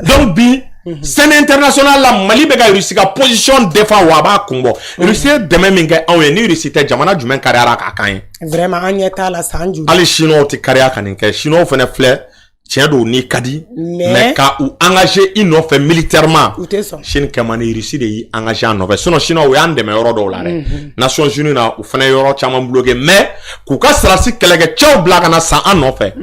S2: Donc bi, scène internationale la, Mali bɛ ka Russie ka position défend, wa a b'a kun bɔ. Russie ye dɛmɛ min kɛ anw ye, ni Russie tɛ, jamana jumɛn kariyara k'a kan ye?
S1: Vraiment, an ɲɛ t'a la san joli.
S2: Hali Chinois tɛ kariya ka nin kɛ. Chinois fana filɛ, tiɲɛ don, n'i ka di, mais ka u engagé i nɔfɛ militairement,
S1: u tɛ sɔn.
S2: Chine kɛ man di. Russie de y'i engagé a nɔfɛ. Sinon Chinois, u y'an dɛmɛ yɔrɔ dɔw la dɛ, Nations Unies na, u fana ye yɔrɔ caman bloqué, mais k'u ka sɔrɔdasi kɛlɛkɛcɛw bila ka na san an nɔfɛ,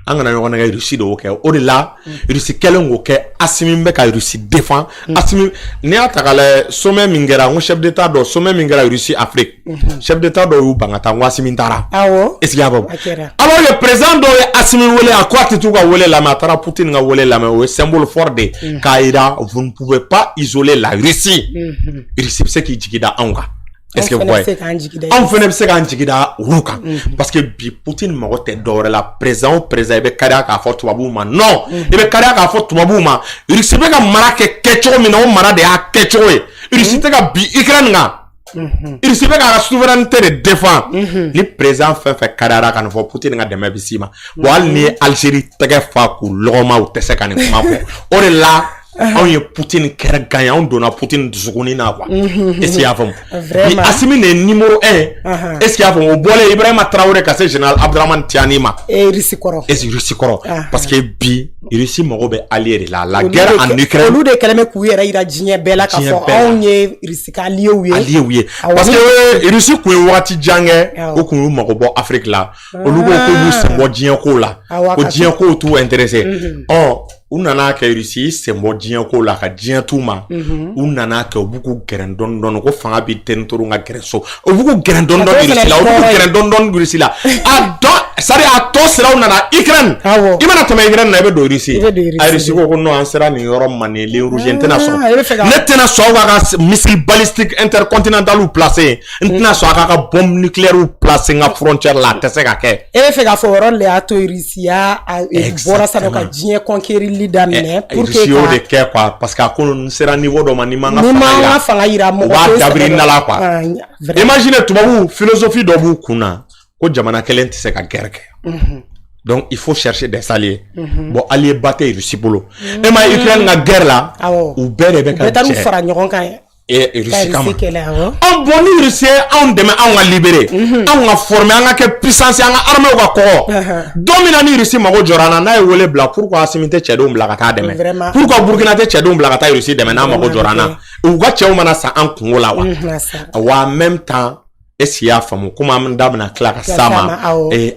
S2: an kana ɲɔgɔn nɛgɛ, Russie de y'o kɛ. O de la Russie kɛlen k'o kɛ, Assimi bɛ ka Russie défend. Assimi, n'i y'a ta k'a lajɛ, sommet min kɛra, n ko chef d'état dɔ, sommet min kɛra Russie Afrique, chef d'état dɔw y'u ban ka taa, n ko Assimi taara.
S1: Awɔ.
S2: Est ce que i y'a faamu?
S1: A kɛra.
S2: Alors que président dɔw ye Assimi wele, a ko a tɛ t'u ka wele lamɛn, a taara Poutine ka wele lamɛn. O ye symbole fort de ye k'a yira vous ne pouvez pas isoler la Russie. Russie bɛ se k'i jigi da anw kan. Est-ce que vous voyez? Anw fana bɛ se k'an jigi da olu kan, parce que bi Poutine mago tɛ dɔwɛrɛ la. Président o président, i bɛ kariya k'a fɔ tubabuw ma non, i bɛ kariya k'a fɔ tubabuw ma Russie bɛ ka mara kɛ kɛcogo min na, o mara de y'a kɛcogo ye. Russie tɛ ka bin Ukraine kan, Russie bɛ k'a ka souveraineté de défend. Ni président fɛn fɛn kariyara ka nin fɔ, Poutine ka dɛmɛ bɛ s'i ma. Bon, hali ni ye Algérie tɛgɛ fa k'u lɔgɔma, u tɛ se ka nin kuma fɔ. O de la anw ye Poutine kɛrɛ gagné, anw donna Poutine dusukun na quoi. Est ce que i y'a faamu? Bi Assimi de ye numéro 1. Est ce que i y'a faamu? O bɔlen, Ibrahima Traoré ka se général Abdramane Tiani ma.
S1: Et Russie kɔrɔ.
S2: Est Russie kɔrɔ, parce que bi Russie mago bɛ allié de la. La guerre en Ukraine.
S1: Olu de kɛlen bɛ k'u yɛrɛ yira diɲɛ bɛɛ la k'a fɔ anw ye Russie ka allié ye.
S2: Allié ye, parce que Russie kun ye wagati jan kɛ, o kun y'u mago bɔ Afrique la. Olu ko k'u b'u sen bɔ diɲɛ ko la, ko diɲɛ kow t'u intéressé. Ɔ, u nana kɛ Russie sen bɔ diɲɛ ko la ka diɲɛ t'u ma. U nana kɛ u b'u k'u gɛrɛn dɔɔni dɔɔni, ko fanga bi tɛni ka gɛrɛ so, u b'u k'u gɛrɛn dɔɔni dɔɔni Russie la, u b'u k'u gɛrɛn dɔɔni dɔɔni Russie la. A dɔn, c'est à dire a tɔ siraw nana Ukraine. I mana tɛmɛ Ukraine na, i bɛ don Russie. A Russie ko non, an sera nin yɔrɔ ma, nin ligne rouge, n tɛna sɔn, ne tɛna sɔn aw ka missile balistique intercontinental placer, n tɛna sɔn a ka bombe nucléaire placer n ka frontière la, a tɛ se ka kɛ.
S1: E bɛ fɛ k'a fɔ yɔrɔ de y'a to Russie y'a bɔra sa ka diɲɛ conquérir daminɛ
S2: pour que Russie y'o de kɛ quoi, parce que a ko n sera niveau dɔ ma, ni ma n
S1: ka fanga yira,
S2: mɔgɔ u b'a dabiri n da la quoi. Imagine, tubabu philosophie dɔ b'u kun na ko jamana kelen tɛ se ka guerre kɛ, donc il faut chercher des alliés. Bon, allié ba tɛ Russie bolo. E ma Ukraine ka guerre la, u bɛɛ de bɛ ka
S1: jɛ, u bɛɛ taar'u fara ɲɔgɔn kan
S2: et Russie kama. Anw, bon, ni Russie ye anw dɛmɛ, anw ka libérer, anw ka former, an ka kɛ puissance, an ka armée ka kɔgɔ, don min na ni Russie mago jɔra an na, n'a ye wele bila, pourquoi Assimi tɛ cɛdenw bila ka taa dɛmɛ? Pourquoi Burkina tɛ cɛdenw bila ka taa Russie dɛmɛ n'a mago jɔra an na? U ka cɛw mana sa an kungo la wa? Wa en même temps, Est-ce que i y'a faamu? Komi an da bɛna tila ka s'a ma,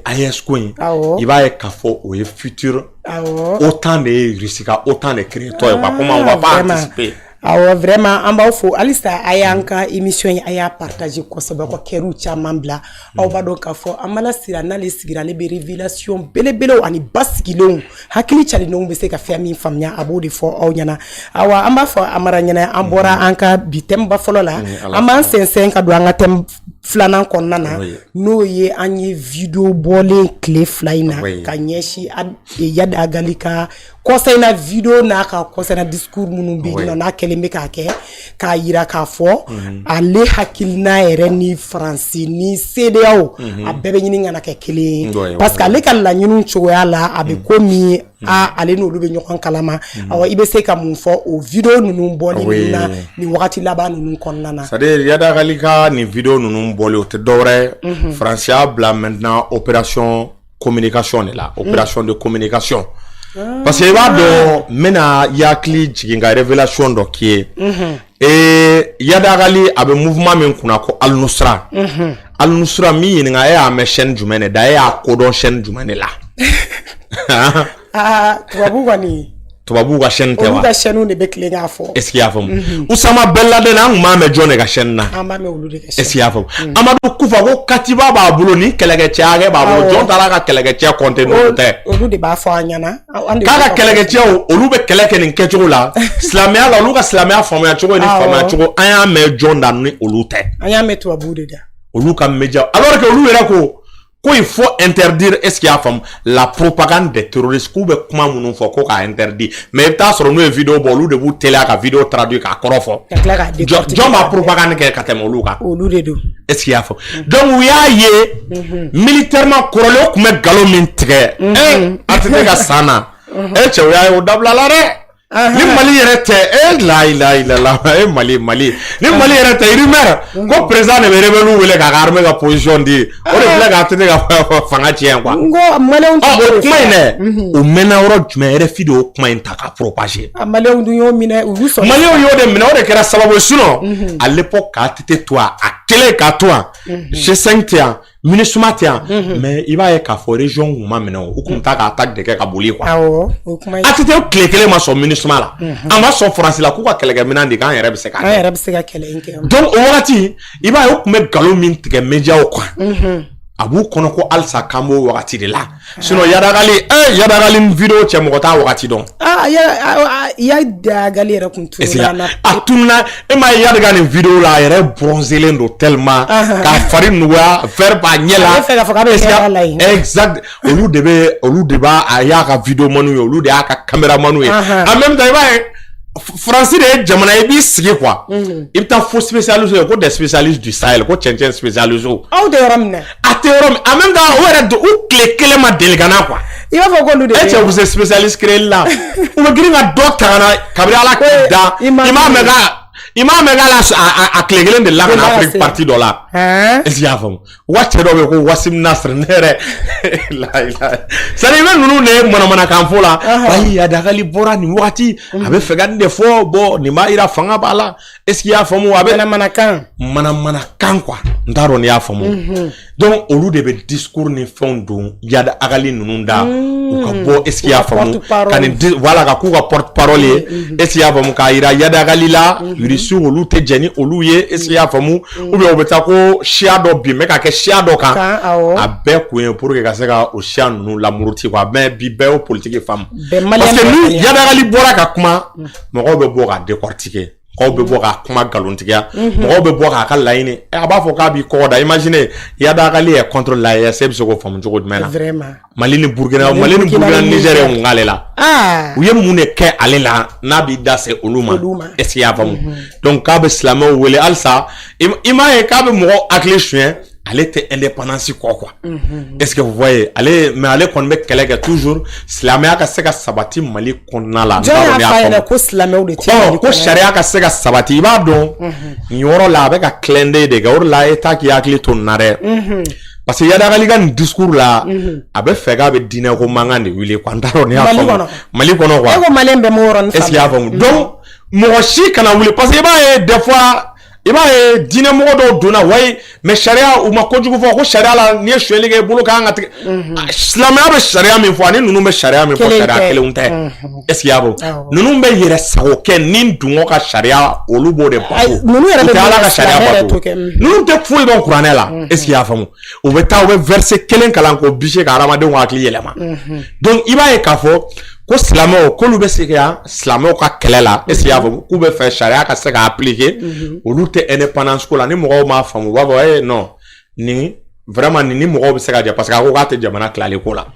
S2: AES ko in, i b'a ye k'a fɔ o ye futur OTAN de ye, Russie ka OTAN de créer tɔ ye quoi, comme on va pas anticiper.
S1: Awɔ, vraiment, an b'aw fo halisa. A y'an ka émission ye, a y'a partager kosɛbɛ, ka cœurw caman bila. Aw b'a dɔn k'a fɔ Amala Sira, n'ale sigira, ale bɛ révélation belebelew ani basigilenw, hakili carinenw bɛ se ka fɛn min faamuya, a b'o de fɔ aw ɲɛna. Awa, an b'a fɔ Amara ɲɛna, an bɔra an ka bi thème ba fɔlɔ la, an b'an sɛnsɛn ka don an ka thème filanan kɔnɔna na, n'o ye an ye vidéo bɔlen tile 2 in na ka ɲɛsin Iyad Ag Ghali ka kɔsa in na vidéo n'a ka kɔsa in na discours minnu bɛ yen nɔ, n'a kɛlen bɛ k'a kɛ k'a yira k'a fɔ ale hakilina yɛrɛ ni Faransi ni CEDEAO, a bɛɛ bɛ ɲini ka na kɛ kelen ye, parce que ale ka laɲiniw cogoya la, a bɛ komi a ale n'olu bɛ ɲɔgɔn kalama. Awa, i bɛ se ka mun fɔ o vidéo ninnu bɔli ninnu na nin wagati laban ninnu kɔnɔna na?
S2: C'est à dire, Iyad Ag Ghali ka nin vidéo ninnu bɔli, o tɛ dɔwɛrɛ ye, Faransi y'a bila maintenant opération communication de la, opération de communication, parce que i b'a dɔn, n bɛna i hakili jigin ka révélation dɔ k'i ye. Iyad Ag Ghali, a bɛ mouvement min kunna ko Al-Nusra, Al-Nusra min ɲininka, e y'a mɛn chaîne jumɛn de da? E y'a kodɔn chaîne jumɛn de la?
S1: Aa, tubabu kɔni.
S2: Tubabuw ka chaîne tɛ wa?
S1: Olu ka chaîne de bɛ tilen k'a fɔ.
S2: Est ce que i y'a faamu? Usama Ben Laden, an tun b'a mɛn jɔn de ka chaîne na?
S1: An b'a mɛn olu de ka chaîne.
S2: Est ce que i y'a faamu? Amadu Kufa ko katiba b'a bolo, ni kɛlɛkɛcɛ hakɛ b'a bolo, jɔn taara ka kɛlɛkɛcɛ compter n'olu tɛ?
S1: Olu de b'a fɔ an ɲɛna.
S2: K'a ka kɛlɛkɛcɛw, olu bɛ kɛlɛ kɛ nin kɛcogo la silamɛya la, olu ka silamɛya faamuya cogo ni faamuya cogo, an y'a mɛn jɔn da ni olu tɛ?
S1: An y'a mɛn tubabuw de da.
S2: Olu ka média, alors que olu yɛrɛ ko il faut interdire, est-ce qu'il y a faamu, la propagande des terroristes, k'u bɛ kuma minnu fɔ ko k'a interdire, mais i bɛ taa sɔrɔ n'u ye vidéo bɔ, olu de b'u teliya ka vidéo traduire k'a kɔrɔ fɔ.
S1: Ka tila k'a décortiquer.
S2: Jɔn b'a propagande kɛ ka tɛmɛ olu kan?
S1: Olu de don.
S2: Est-ce qu'il y a faamu? Donc u y'a ye militairement, kɔrɔlen o tun bɛ nkalon min tigɛ ATT ka san na, e cɛ, o y'a ye o dabila la dɛ. Ni Mali yɛrɛ tɛ, e la ilaha illallah, e Mali, Mali, ni Mali yɛrɛ tɛ, rumeur ko président de bɛ rebelle wele k'a ka armée ka position di, o de filɛ k'a ATT ka fanga tiɲɛ quoi.
S1: N ko maliyɛnw
S2: tun b'o de. O kuma in dɛ, o mɛnna yɔrɔ jumɛn? RFI de y'o kuma in ta ka propager.
S1: A maliyɛnw dun y'o minɛ, u y'u sɔrɔ.
S2: Maliyɛnw y'o de minɛ, o de kɛra sababu ye. Sinon à l'époque, k'a ATT to yan, a kɛlen k'a to yan, G5 tɛ yan, MINUSMA tɛ yan, mais i b'a ye k'a fɔ région kun ma minɛ, o u kun ta ka attaque de kɛ ka boli quoi.
S1: Awɔ, o kuma ye.
S2: ATT tile kelen ma sɔn MINUSMA la, a ma sɔn Faransi la k'u ka kɛlɛkɛminɛn di k'an yɛrɛ bɛ se k'a kɛ.
S1: An yɛrɛ bɛ se ka kɛlɛ in kɛ.
S2: Donc o wagati, i b'a ye o tun bɛ nkalon min tigɛ médiaw kan, a b'u kɔnɔ ko halisa k'an b'o wagati de la. Sinon Iyad Ag Ghali, Iyad Ag Ghali ni vidéo cɛ, mɔgɔ t'a wagati dɔn.
S1: Aa, Iyad Ag Ghali yɛrɛ kun tununna na.
S2: A tununna, e m'a ye Iyad ka nin vidéo la, a yɛrɛ bronzelen don tellement k'a fari nuguya, vert b'a ɲɛ la.
S1: A bɛ fɛ k'a fɔ k'a bɛ hɛrɛ la yen.
S2: Exact, olu de bɛ, olu de b'a, a y'a ka vidéoman ye, olu de y'a ka caméraman ye. En même temps, i b'a ye Faransi de ye jamana ye, i b'i sigi quoi, i bɛ taa fo spécialiste ye ko des spécialistes du Sahel, ko cɛncɛn spécialiste.
S1: Aw tɛ yɔrɔ min na.
S2: A tɛ yɔrɔ min, en même temps o yɛrɛ u tile kelen ma deli ka na quoi.
S1: I b'a fɔ k'olu de.
S2: E cɛ, u bɛ se spécialiste créer la, u bɛ girin ka dɔ ta ka na kabini Ala k'i da, i m'a mɛn ka i m'a mɛn k'a la, a tile kelen de la ka na Afrique partie dɔ la. Est ce que i y'a faamu? Wa cɛ dɔ bɛ yen ko Wasim Nasr, ne yɛrɛ la ilaha, c'est à dire i bɛ ninnu de ye manamanakan fɔ la. Ayi, Iyad Ag Ghali bɔra nin wagati, a bɛ fɛ ka nin de fɔ, bon nin b'a yira fanga b'a la. Est ce que i y'a faamu? A bɛ
S1: manamanakan.
S2: Manamanakan quoi, n t'a dɔn n'i y'a faamu. Donc olu de bɛ discours ni fɛnw don Iyad Ag Ghali ninnu da, u ka bɔ, est ce que i y'a faamu, ka nin voilà, ka k'u ka porte parole ye. Est ce que i y'a faamu? K'a yira Iyad Ag Ghali la, Russie olu tɛ jɛn ni olu ye. Est ce que i y'a faamu? Ou bien u bɛ taa ko siya dɔ bin bɛ ka kɛ siya dɔ kan, a bɛɛ kun ye pour que ka se ka o siya ninnu lamuruti quoi. Mais bi bɛɛ y'o politique faamu, parce que ni Iyad Ag Ghali bɔra ka kuma, mɔgɔw bɛ bɔ k'a décortiquer, mɔgɔw bɛ bɔ k'a kuma nkalontigiya, mɔgɔw bɛ bɔ k'a ka laɲini, a b'a fɔ k'a b'i kɔgɔ da. Imagine, Iyad Ag Ghali est contre l'AES, e bɛ se k'o faamu cogo jumɛn na?
S1: Vraiment.
S2: Mali ni Burukina, Mali ni Burukina, Niger ye mun k'ale la? U ye mun de kɛ ale la n'a b'i da se olu ma? Est ce que i y'a faamu? Donc k'a bɛ silamɛw wele halisa, i m'a ye k'a bɛ mɔgɔw hakili suɲɛ, ale tɛ indépendance kɔ quoi. Est ce que vous voyez? Ale, mais ale kɔni bɛ kɛlɛ kɛ toujours silamɛya ka se ka sabati Mali kɔnɔna la.
S1: Jɔn y'a f'a ɲɛna ko silamɛw de tɛ Mali kɔnɔ?
S2: Ko sariya ka se ka sabati, i b'a dɔn nin yɔrɔ la a bɛ ka clin d'œil de kɛ, o de la État k'i hakili to nin na dɛ. Parce que Iyad Ag Ghali ka nin discours la, a bɛ fɛ k'a bɛ diinɛ ko mankan de wuli quoi, n t'a dɔn n'i y'a faamu. Mali kɔnɔ quoi.
S1: E ko maliyɛn bɛɛ m'o yɔrɔnin faamu.
S2: Est ce que i y'a faamu? Donc mɔgɔ si kana wuli, parce que i b'a ye des fois. I b'a ye diinɛmɔgɔ dɔw donna wayi, mais sariya, u ma kojugu fɔ ko sariya la, n'i ye sonyɛli kɛ, i bolo kan ka tigɛ. Silamɛya bɛ sariya min fɔ ani ninnu bɛ sariya min fɔ, sariya kelenw tɛ. Est ce que i y'a faamu? Ninnu bɛ yɛrɛ sago kɛ ni dungɔ ka sariya, olu b'o de bato.
S1: Ninnu yɛrɛ
S2: u
S1: bɛ
S2: tɛ Ala ka sariya
S1: silamɛ yɛrɛ
S2: bato.
S1: t'o kɛ.
S2: Ninnu tɛ foyi dɔn kuranɛ la. Est ce que i y'a faamu? U bɛ taa, u bɛ verset kelen kalan k'o bise ka hadamadenw hakili yɛlɛma. Donc i b'a ye k'a fɔ ko silamɛw, k'olu bɛ se ka silamɛw ka kɛlɛ la. Est ce que i y'a faamu? K'u bɛ fɛ sariya ka se ka appliquer, olu tɛ indépendance ko la. Ni mɔgɔw m'a faamu, u b'a fɔ eh non, nin vraiment nin ni mɔgɔw bɛ se ka jɛ, parce que a ko k'a tɛ jamana tilali ko la.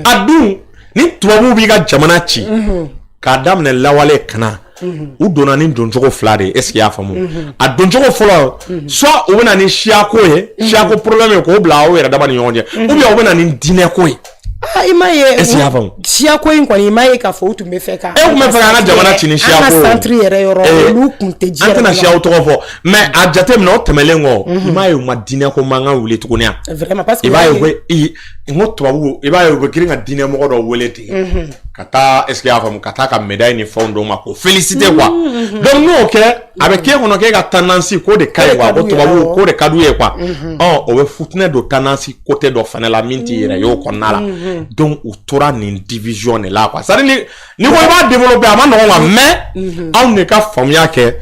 S2: A dun, ni tubabuw b'i ka jamana ci k'a daminɛ lawale ka na, u donna ni doncogo fila de ye. Est ce que i y'a faamu? A doncogo fɔlɔ, soit u bɛ na ni siyako ye, siyako problème ye k'o bila aw yɛrɛ dama ni ɲɔgɔn cɛ, ou bien u bɛ na ni diinɛko ye.
S1: Ah, i m'a ye.
S2: Est ce que i y'a faamu?
S1: Siyako in kɔni, i m'a ye k'a fɔ u tun bɛ fɛ ka
S2: E tun bɛ fɛ k'an ka jamana ci ni siyako
S1: an ka
S2: ye.
S1: centre yɛrɛ yɔrɔ, olu tun tɛ ji
S2: An
S1: yɛrɛ
S2: tɛna
S1: la.
S2: siyaw tɔgɔ fɔ, mais a jateminɛ, o tɛmɛlen kɔ, i m'a ye u ma diinɛko mankan wuli tuguni yan?
S1: Vraiment, parce que
S2: I b'a ye u bɛ i n ko tubabu, i b'a ye u bɛ girin ka diinɛmɔgɔ dɔ wele ten ka taa, est ce que i y'a faamu, ka taa ka médaille ni fɛnw d'o ma k'o féliciter quoi. Donc n'o kɛ, a bɛ k'e kɔnɔ k'e ka tendance k'o de ka ɲi quoi, ko tubabu k'o de ka d'u ye quoi. Ɔ, o bɛ futinɛ don tendance côté dɔ fana la min t'i yɛrɛ ye o kɔnɔna la. Donc u tora nin division de la quoi. C'est à dire, ni ko i b'a développer, a ma nɔgɔn quoi, mais anw de ka faamuya kɛ,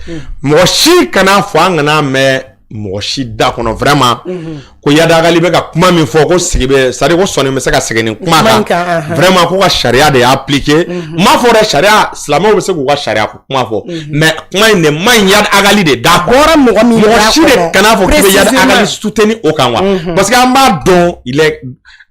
S2: mɔgɔ si kana fɔ, an kana mɛn mɔgɔ si da kɔnɔ vraiment ko Iyad Ag Ghali bɛ ka kuma min fɔ ko sigi bɛ, c'est à dire ko sɔnni bɛ se ka segin nin kuma
S1: Kuma in
S2: kan.
S1: kan, ahan.
S2: Vraiment, ko ka sariya de appliquer, n m'a fɔ dɛ, sariya, silamɛw bɛ se k'u ka sariya ko kuma fɔ, mais kuma in de man ɲi Iyad Ag Ghali de da kɔnɔ.
S1: Bɔra mɔgɔ min
S2: Mɔgɔ
S1: da
S2: si de
S1: kɔnɔ,
S2: kana fɔ k'i bɛ Iyad
S1: précisément.
S2: Ag Ghali soutenir o kan quoi, parce que an b'a dɔn, il est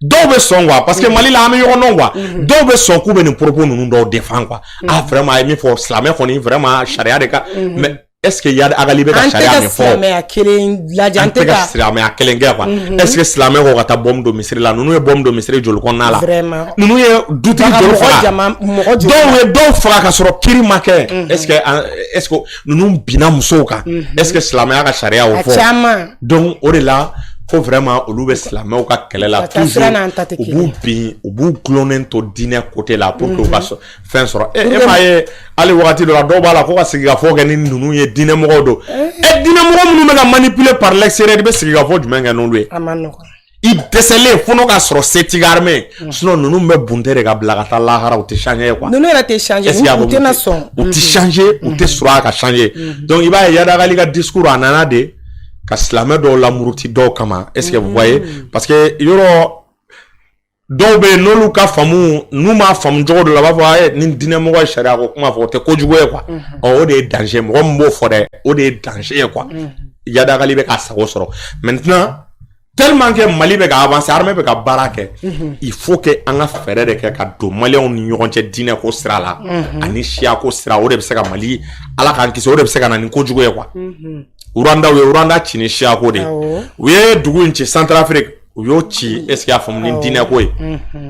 S2: dɔw bɛ sɔn quoi, parce que Mali la, an bɛ ɲɔgɔn dɔn quoi. Dɔw bɛ sɔn k'u bɛ nin propos ninnu dɔw défend quoi. Ah vraiment, a ye min fɔ, silamɛ kɔni, vraiment, sariya de ka, mais est ce que Iyad Ag Ghali bɛ ka
S1: An tɛ
S2: sariya
S1: ka
S2: min fɔ,
S1: silamɛya kelen lajɛ,
S2: an
S1: an
S2: tɛ
S1: tɛ
S2: ka
S1: ka
S2: silamɛya kelen kɛ quoi. Est ce que silamɛ ko ka taa bombe don misiri la? Ninnu ye bombe don misiri joli kɔnɔna la?
S1: Vraiment.
S2: Ninnu ye dutigi
S1: Baga
S2: joli
S1: mɔgɔ
S2: faga?
S1: Jama mɔgɔ joli?
S2: Dɔw ye dɔw faga ka sɔrɔ kiri ma kɛ. Est ce que ninnu binna musow kan? Est ce que silamɛya ka sariya o
S1: A
S2: fɔ?
S1: caman.
S2: Donc o de la ko vraiment olu bɛ silamɛw ka kɛlɛ la
S1: Ka taa
S2: toujours,
S1: sira n'an ta tɛ
S2: u
S1: kelen.
S2: b'u bin, u b'u gulonnen to diinɛ côté la pour que u ka fɛn sɔrɔ. E m'a ye, hali wagati dɔ la, dɔw b'a la ko ka sigikafɔ kɛ ni ninnu ye, diinɛmɔgɔw don. Diinɛmɔgɔ minnu bɛ ka manipuler par l'extérieur, i bɛ sigikafɔ jumɛn kɛ n'olu ye?
S1: A ma nɔgɔn.
S2: I dɛsɛlen fo n'o ka sɔrɔ setigi armée, sinon ninnu bɛ bunte de ka bila ka taa lahara, u tɛ changer quoi.
S1: Ninnu yɛrɛ tɛ changer.
S2: Est-ce qu'il y a
S1: U tɛna sɔn.
S2: U tɛ changer, u tɛ sɔrɔ a ka changer. Donc i b'a ye, Iyad Ag Ghali ka discours, a nana de ka silamɛ dɔw lamuruti dɔw kama. Est-ce que vous voyez? Parce que yɔrɔ dɔw bɛ yen, n'olu ka faamu, n'u m'a faamu cogo dɔ la, u b'a fɔ ni diinɛmɔgɔ ye sariya ko kuma fɔ, o tɛ kojugu ye quoi. Ɔ, o de ye danger. Mɔgɔ min b'o fɔ dɛ, o de ye danger ye quoi. Iyad Ag Ghali bɛ k'a sago sɔrɔ maintenant, tellement que Mali bɛ ka avancer, armée bɛ ka baara kɛ, il faut que an ka fɛɛrɛ de kɛ ka don maliyɛnw ni ɲɔgɔn cɛ diinɛ ko sira la ani siya ko sira. O de bɛ se ka Mali, Ala k'an kisi, o de bɛ se ka na ni kojugu ye quoi. Rwanda, u ye Rwanda ci ni siya ko de ye. U ye dugu in ci Centrafrique, u y'o ci, est ce que y'a faamu, ni diinɛ ko ye.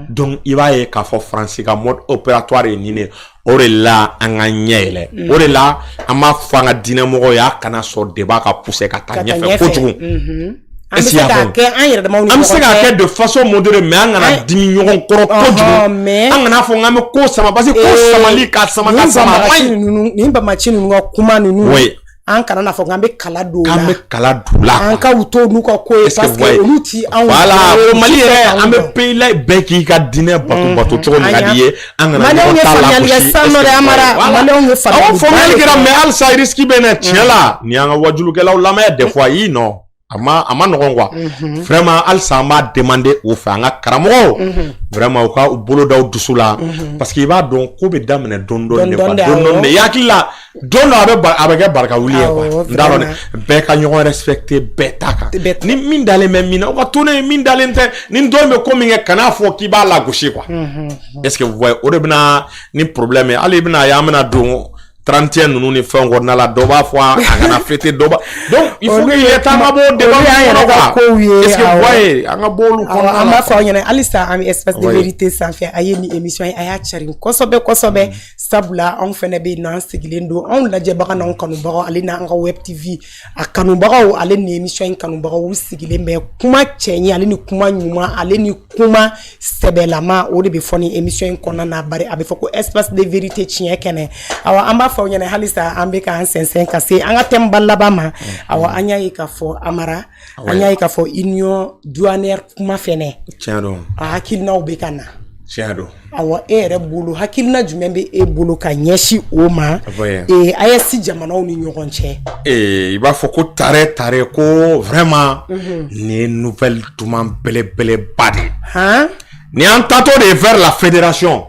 S2: Donc i b'a ye k'a fɔ Faransi ka mode opératoire ye nin de ye. O de la an ka ɲɛ yɛlɛ, o de la an b'a fɔ an ka diinɛmɔgɔw ye, a kana sɔn débat ka pousser ka taa
S1: Ka taa
S2: ɲɛfɛ
S1: ɲɛfɛ.
S2: kojugu.
S1: An bɛ
S2: Est-ce
S1: se
S2: que y'a
S1: k'a
S2: faamu?
S1: kɛ an yɛrɛ damaw ni
S2: An bɛ se
S1: ɲɔgɔn
S2: k'a
S1: cɛ.
S2: kɛ de façon modérée, mais an kana dimi ɲɔgɔn kɔrɔ kojugu.
S1: Mais
S2: An kana fɔ k'an bɛ ko sama, parce que ko samali ka sama ka
S1: nin
S2: sama, a man
S1: banbagaci
S2: ɲi.
S1: ninnu, nin banbagaci ninnu ka kuma ninnu, an kana n'a fɔ k'an bɛ kala don o
S2: K'an
S1: la.
S2: bɛ kala don la.
S1: An ka u to n'u ka ko ye,
S2: Est-ce que
S1: parce
S2: vous
S1: que
S2: voyez?
S1: olu ti anw
S2: Voilà,
S1: dɔn,
S2: ko Mali
S1: u ti fɛ
S2: yɛrɛ,
S1: k'anw
S2: an bɛ
S1: dɔn.
S2: pays la, bɛɛ k'i ka diinɛ bato bato cogo min ka di i ye, an kana
S1: Maliyɛnw
S2: ɲɔgɔn
S1: ye
S2: ta
S1: faamuyali kɛ
S2: lagosi.
S1: sisan nɔ dɛ, Amara. Maliyɛnw ye faamuyali
S2: Awɔ, faamuyali
S1: ba de
S2: kɛra,
S1: kɛ.
S2: mais halisa risque bɛ na tiɲɛ la. Ni y'an ka wajulukɛlaw lamɛn, des fois yi non, a ma nɔgɔn quoi. Vraiment, halisa an b'a demander u fɛ, an ka karamɔgɔw, vraiment, u ka u bolo da u dusu la, parce que i b'a dɔn ko bɛ daminɛ dɔɔni dɔɔni de quoi,
S1: Dɔɔni dɔɔni de,
S2: dɔɔni dɔɔni de. I hakili la, don dɔ a bɛ kɛ barika wuli ye quoi. N t'a dɔn dɛ, bɛɛ ka ɲɔgɔn respecter, bɛɛ ta kan. Ni min dalen bɛ min na, o ka to ne ye. Min dalen tɛ ni dɔ bɛ ko min kɛ, kan'a fɔ k'i b'a lagosi quoi. Est ce que vous voyez? O de bɛna ni problème ye. Hali i bɛna ye, an bɛna don 31 ninnu ni fɛnw kɔnɔna la, dɔ b'a fɔ a kana fêter, dɔ b'a, donc il faut que il est temps ka bɔ o débat
S1: Olu y'an
S2: kɔnɔ
S1: yɛrɛ ka
S2: quoi.
S1: kow ye.
S2: Est ce que vous
S1: Awɔ.
S2: voyez? An ka bɔ olu
S1: Awɔ,
S2: kɔnɔna
S1: an
S2: la.
S1: b'a fɔ aw ɲɛna halisa, an bɛ Espace de
S2: Oui.
S1: vérité sanfɛ. A ye nin émission ye, a y'a cari kosɛbɛ kosɛbɛ. Sabula anw fɛnɛ bɛ yen nɔ, an sigilen don anw lajɛbaga n'anw kanubagaw, ale n'an ka Web TV a kanubagaw, ale ni émission in kanubagaw sigilen bɛ kuma cɛɲi, ale ni kuma ɲuman, ale ni kuma sɛbɛlama, o de bɛ fɔ ni émission in kɔnɔna na. Bari a bɛ fɔ ko espace de vérité, tiɲɛ kɛnɛ. Awa, an b'a fɔ aw ɲɛna halisa, an bɛ k'an sɛnsɛn ka se an ka thème ba laban ma. Awa, an y'a ye k'a fɔ Amara, an y'a ye k'a fɔ union douanière kuma fɛnɛ,
S2: Tiɲɛ don.
S1: a hakilinaw bɛ ka na.
S2: Tiɲɛ don.
S1: Awa, e yɛrɛ bolo, hakilina jumɛn bɛ e bolo ka ɲɛsin o ma AES jamanaw ni ɲɔgɔn cɛ?
S2: I b'a fɔ ko tare tare ko vraiment nin ye nouvelle duman belebeleba de ye. Nin y'an taatɔ de ye vers la fédération.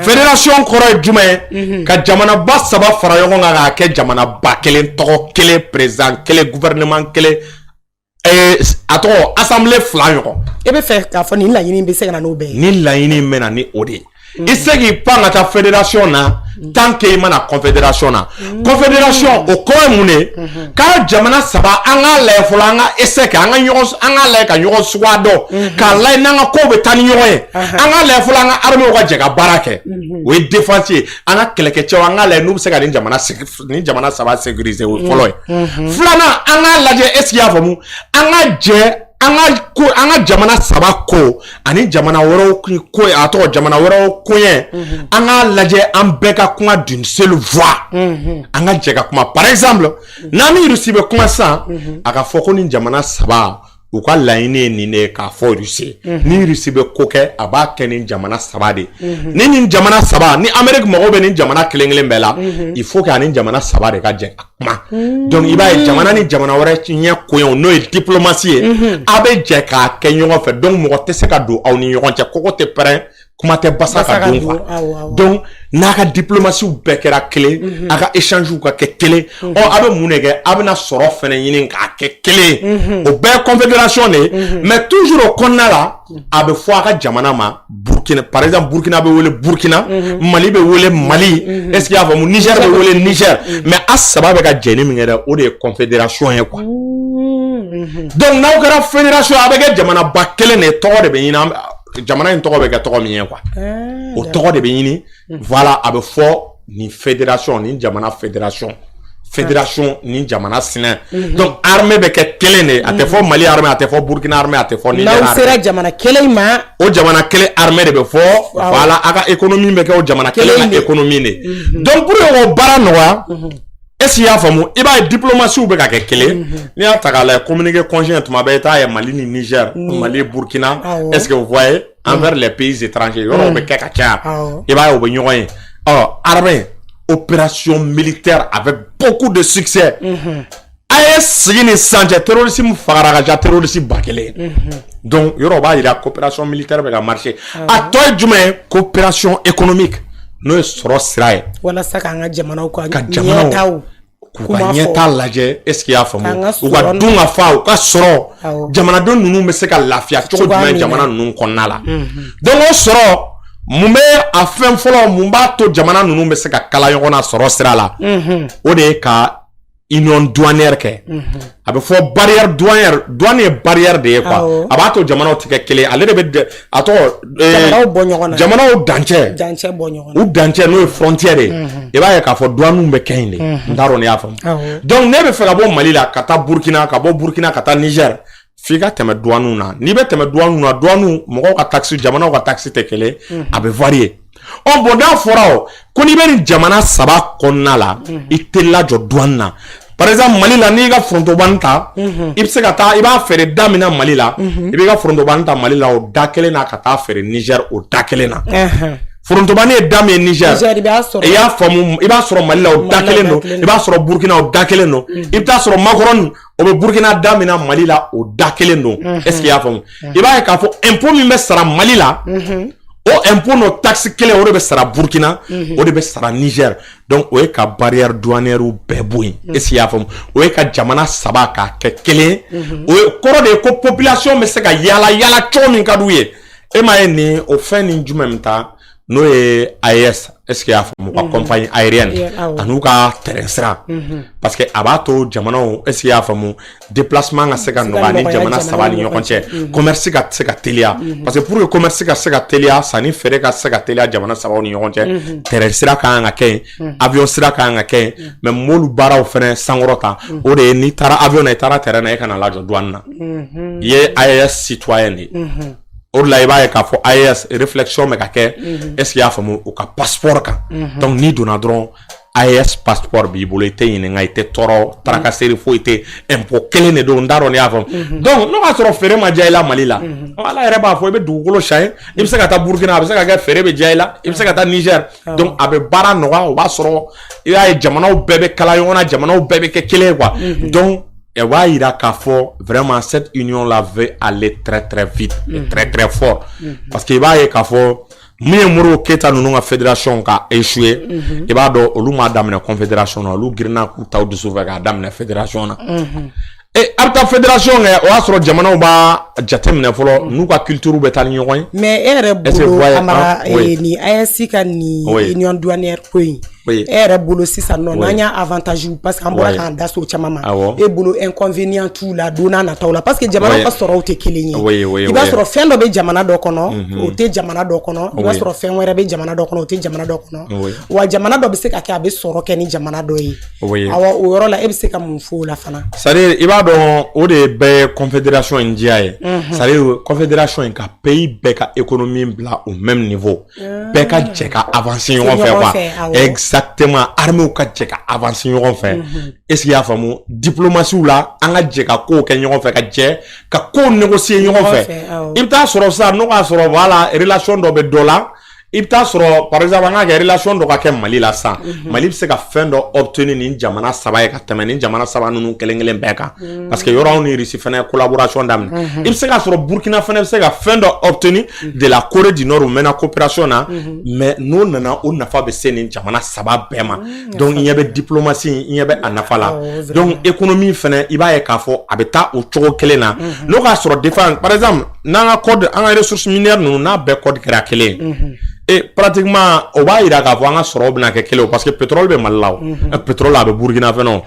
S2: Fédération kɔrɔ ye jumɛn ye? Ka jamanaba saba fara ɲɔgɔn kan k'a kɛ jamanaba kelen, tɔgɔ kelen, président kelen, gouvernement kelen, a tɔgɔ assemblée fila ɲɔgɔn.
S1: E bɛ fɛ k'a fɔ nin laɲini bɛ se ka na n'o bɛɛ ye?
S2: Ni laɲini bɛ na ni o de ye. I tɛ se k'i pan ka taa fédération na tant que i ma na confédération na. Confédération, o kɔrɔ ye mun de ye? K'a jamana saba, an k'a lajɛ fɔlɔ, an ka essai kɛ, an ka ɲɔgɔn, an k'a lajɛ ka ɲɔgɔn suguya dɔn, k'a lajɛ n'an ka kow bɛ taa ni ɲɔgɔn ye. An k'a lajɛ fɔlɔ, an ka armée ka jɛ ka baara kɛ, o ye défense ye. An ka kɛlɛkɛcɛw, an k'a lajɛ n'u bɛ se ka nin jamana saba sécuriser, o ye fɔlɔ ye. Filanan, an k'a lajɛ, est ce que i y'a faamu, an ka jɛ, an ka ko, an ka jamana saba ko ani jamana wɛrɛw ko, a tɔgɔ jamana wɛrɛw koɲɛ, an k'a lajɛ an bɛɛ ka kuma d'une seule voix, an ka jɛ ka kuma. Par exemple, n'an ni Russie bɛ kuma sisan, a ka fɔ ko nin jamana saba u ka laɲini ye nin de ye, k'a fɔ Russie ye. Ni Russie bɛ ko kɛ, a b'a kɛ ni jamana saba de ye. Ni nin jamana saba ni Amérique mago bɛ nin jamana kelen kelen bɛɛ la, il faut que ani jamana saba de ka jɛ ka kuma. Donc i b'a ye, jamana ni jamana wɛrɛ ɲɛ koɲɛw, n'o ye diplomatie ye, a bɛ jɛ k'a kɛ ɲɔgɔn fɛ. Donc mɔgɔ tɛ se ka don aw ni ɲɔgɔn cɛ, kɔgɔ tɛ pɛrɛn, kuma tɛ basa ka don quoi. Donc n'a ka diplomatie bɛɛ kɛra kelen, a ka échange ka kɛ kelen, ɔ a bɛ mun de kɛ? A bɛna sɔrɔ fɛnɛ ɲini k'a kɛ kelen, o bɛɛ ye confédération de ye. Mais toujours o kɔnɔna la, a bɛ fɔ a ka jamana ma Burkina, par exemple, Burkina bɛ wele Burkina, Mali bɛ wele Mali, est ce que i y'a faamu, Niger bɛ wele Niger. Mais a saba bɛ ka jɛni min kɛ dɛ, o de ye confédération ye quoi. Donc n'aw kɛra fédération, a bɛ kɛ jamanaba kelen de ye. Tɔgɔ de bɛ ɲini, jamana in tɔgɔ bɛ kɛ tɔgɔ min ye quoi, o tɔgɔ de bɛ ɲini. Voilà, a bɛ fɔ nin fédération, nin jamana fédération, nin jamana sinɛ. Donc armée bɛ kɛ kelen de ye, a tɛ fɔ Mali armée, a tɛ fɔ Burkina armée, a tɛ fɔ Niger
S1: N'aw
S2: armée.
S1: sera jamana kelen in ma.
S2: O jamana kelen armée de bɛ fɔ. Voilà, a ka économie bɛ kɛ o jamana kelen ka économie de ye. Donc pour que k'o baara nɔgɔya, est ce que i y'a faamu, i b'a ye diplomatie bɛ ka kɛ kelen. N'i y'a ta k'a lajɛ, communiqué conjoint, tuma bɛɛ i t'a ye Mali ni Niger, Mali Burkina, est ce que vous voyez, envers les pays étrangers, yɔrɔw bɛ kɛ ka caya, i b'a ye o bɛ ɲɔgɔn ye. Ɔ armée, opération militaire avec beaucoup de succès. A ye sigi ni sisan cɛ, terrorisme fagara ka ca terroriste 1000 ye. Donc yɔrɔ o b'a yira coopération militaire bɛ ka marcher. A tɔ ye jumɛn ye? Coopération économique, n'o ye sɔrɔ sira ye.
S1: Walasa k'an ka jamanaw ka
S2: ka jamanaw
S1: ɲɛtaw
S2: k'u ka ɲɛta lajɛ, est ce que i y'a faamu, u ka dun ka fa, u ka sɔrɔ, jamanadenw ninnu bɛ se ka lafiya cogo jumɛn jamana ninnu kɔnɔna la. Donc o sɔrɔ, mun bɛ a fɛn fɔlɔ, mun b'a to jamana ninnu bɛ se ka kala ɲɔgɔn na sɔrɔ sira la? O de ye ka union douanière kɛ. A bɛ fɔ barrière douanière, douane ye barrière de ye quoi, a b'a to jamanaw tɛ kɛ kelen. Ale de bɛ a tɔgɔ
S1: Jamanaw bɔ ɲɔgɔn na.
S2: Jamanaw dancɛ.
S1: Dancɛ bɔ ɲɔgɔn na.
S2: U dancɛ, n'o ye frontière ye, i b'a ye k'a fɔ douane bɛ kɛ yen de. N t'a dɔn n'i y'a faamu. Donc ne bɛ fɛ ka bɔ Mali la ka taa Burkina, ka bɔ Burkina ka taa Niger, f'i ka tɛmɛ douane na. N'i bɛ tɛmɛ douane na, douane mɔgɔw ka taxe, jamanaw ka taxe tɛ kelen, a bɛ varier. Ɔ bon, n'a fɔra o ko n'i bɛ nin jamana saba kɔnɔna la, i tɛ lajɔ douane na. Par exemple, Mali la, n'i ka forontobani ta, i bɛ se ka taa, i b'a feere da min na Mali la, i b'i ka forontobani ta Mali la o da kelen na ka taa feere Niger o da kelen na. Forontobani ye da min ye Niger, i y'a faamu, i b'a sɔrɔ Mali la o da kelen don, i b'a sɔrɔ Burkina o da kelen don, i bɛ taa sɔrɔ makɔrɔni o bɛ Burkina da min na Mali la, o da kelen don. Est ce que i y'a faamu? I b'a ye k'a fɔ impôt min bɛ sara Mali la, o impôt n'o taxe kelen, o de bɛ sara Burkina, o de bɛ sara Niger. Donc o ye ka barrière douanière bɛɛ bɔ yen. Est ce que i y'a faamu? O ye ka jamana saba k'a kɛ kelen. O ye kɔrɔ de ye ko population bɛ se ka yaala yaala cogo min ka d'u ye. E m'a ye nin o fɛn nin jumɛn bɛ taa N'o ye AES, est ce que y'a faamu, ka compagnie aérienne an'u ka train sira, parce que a b'a to jamanaw, est ce que y'a faamu, déplacement ka se ka nɔgɔya ni jamana saba ni ɲɔgɔn cɛ, commerce ka se ka teliya, parce que pour que commerce ka se ka teliya, sanni feere ka se ka teliya jamana sabaw ni ɲɔgɔn cɛ, train sira ka kan ka kɛ yen, avion sira ka kan ka kɛ yen. Mais m'olu baaraw fɛnɛ sankɔrɔta, o de ye n'i taara avion na, i taara train na, e kana lajɔ douane na, i ye AES citoyen de ye. O de la i b'a ye k'a fɔ AES réflexion bɛ ka kɛ, est ce que i y'a faamu, u ka passeport kan. Donc n'i donna dɔrɔn, AES passeport b'i bolo, i tɛ ɲininka, i tɛ tɔɔrɔ, tracasserie foyi tɛ, impôt kelen de don. N t'a dɔn n'i y'a faamu. Donc n'o y'a sɔrɔ feere ma diya i la Mali la, Ala yɛrɛ b'a fɔ i bɛ dugukolo san ye, i bɛ se ka taa Burukina, a bɛ se ka kɛ feere bɛ diya i la, i bɛ se ka taa Niger. Donc a bɛ baara nɔgɔya. O b'a sɔrɔ i b'a ye jamanaw bɛɛ bɛ kala ɲɔgɔn na, jamanaw bɛɛ bɛ kɛ kelen ye quoi. Donc ɛ b'a yira k'a fɔ vraiment cette union là veut aller très très vite et très très fort, parce que i b'a ye k'a fɔ min ye Modibo Keyita ninnu ka fédération ka échoué, i b'a dɔn olu m'a daminɛ confédération na, olu girinna k'u ta u dusu fɛ k'a daminɛ fédération na. E a bɛ taa fédération kɛ, o y'a sɔrɔ jamanaw b'a jateminɛ fɔlɔ n'u ka culture bɛ taa ni ɲɔgɔn ye.
S1: Mais e yɛrɛ bolo, Amara, nin AES ka nin union douanière ko in, e yɛrɛ bolo sisan nɔ, n'an y'a avantage, parce que an bɔra k'an da so caman ma, e bolo inconvénient t'u la don n'a nataw la? Parce que jamanaw ka sɔrɔw tɛ kelen ye. I b'a sɔrɔ fɛn dɔ bɛ jamana dɔ kɔnɔ, o tɛ jamana dɔ kɔnɔ. I b'a sɔrɔ fɛn wɛrɛ bɛ jamana dɔ kɔnɔ, o tɛ jamana dɔ kɔnɔ. Wa jamana dɔ bɛ se ka kɛ a bɛ sɔrɔ kɛ ni jamana dɔ ye. Awa, o yɔrɔ la, e bɛ se ka mun fɔ o la fana?
S2: C'est à dire, i b'a dɔn, o de bɛɛ ye confédération in diya ye. C'est à dire, confédération in ka pays bɛɛ ka économie bila au même niveau, bɛɛ ka jɛ ka avancer ɲɔgɔn fɛ quoi. Exactement, armée ka jɛ ka avancer ɲɔgɔn fɛ, est ce que i y'a faamu, diplomatie la, an ka jɛ ka kow kɛ ɲɔgɔn fɛ, ka jɛ ka kow négocier ɲɔgɔn fɛ. I bɛ taa sɔrɔ sisan, n'o y'a sɔrɔ, voilà, relation dɔ bɛ dɔ la, i bɛ taa sɔrɔ, par exemple, an ka kɛ relation dɔ ka kɛ Mali la sisan, Mali bɛ se ka fɛn dɔ obtenir nin jamana saba ye ka tɛmɛ nin jamana saba ninnu kelen kelen bɛɛ kan, parce que yɔrɔ anw ni Russie fana ye collaboration daminɛ. I bɛ se k'a sɔrɔ Burkina fana bɛ se ka fɛn dɔ obtenir de la Corée du Nord, u mɛnna coopération na, mais n'o nana, o nafa bɛ se nin jamana saba bɛɛ ma. Donc i ɲɛ bɛ diplomatie, i ɲɛ bɛ a nafa la. Donc économie fana, i b'a ye k'a fɔ a bɛ taa o cogo kelen na. N'o k'a sɔrɔ défense, par exemple, n'an ka code, an ka ressources minières ninnu, n'a bɛɛ code kɛra kelen ye, et pratiquement o b'a yira k'a fɔ an ka sɔrɔw bɛna kɛ kelen o, parce que pétrole bɛ Mali la, o pétrole a bɛ Burukina fɛnɛ, o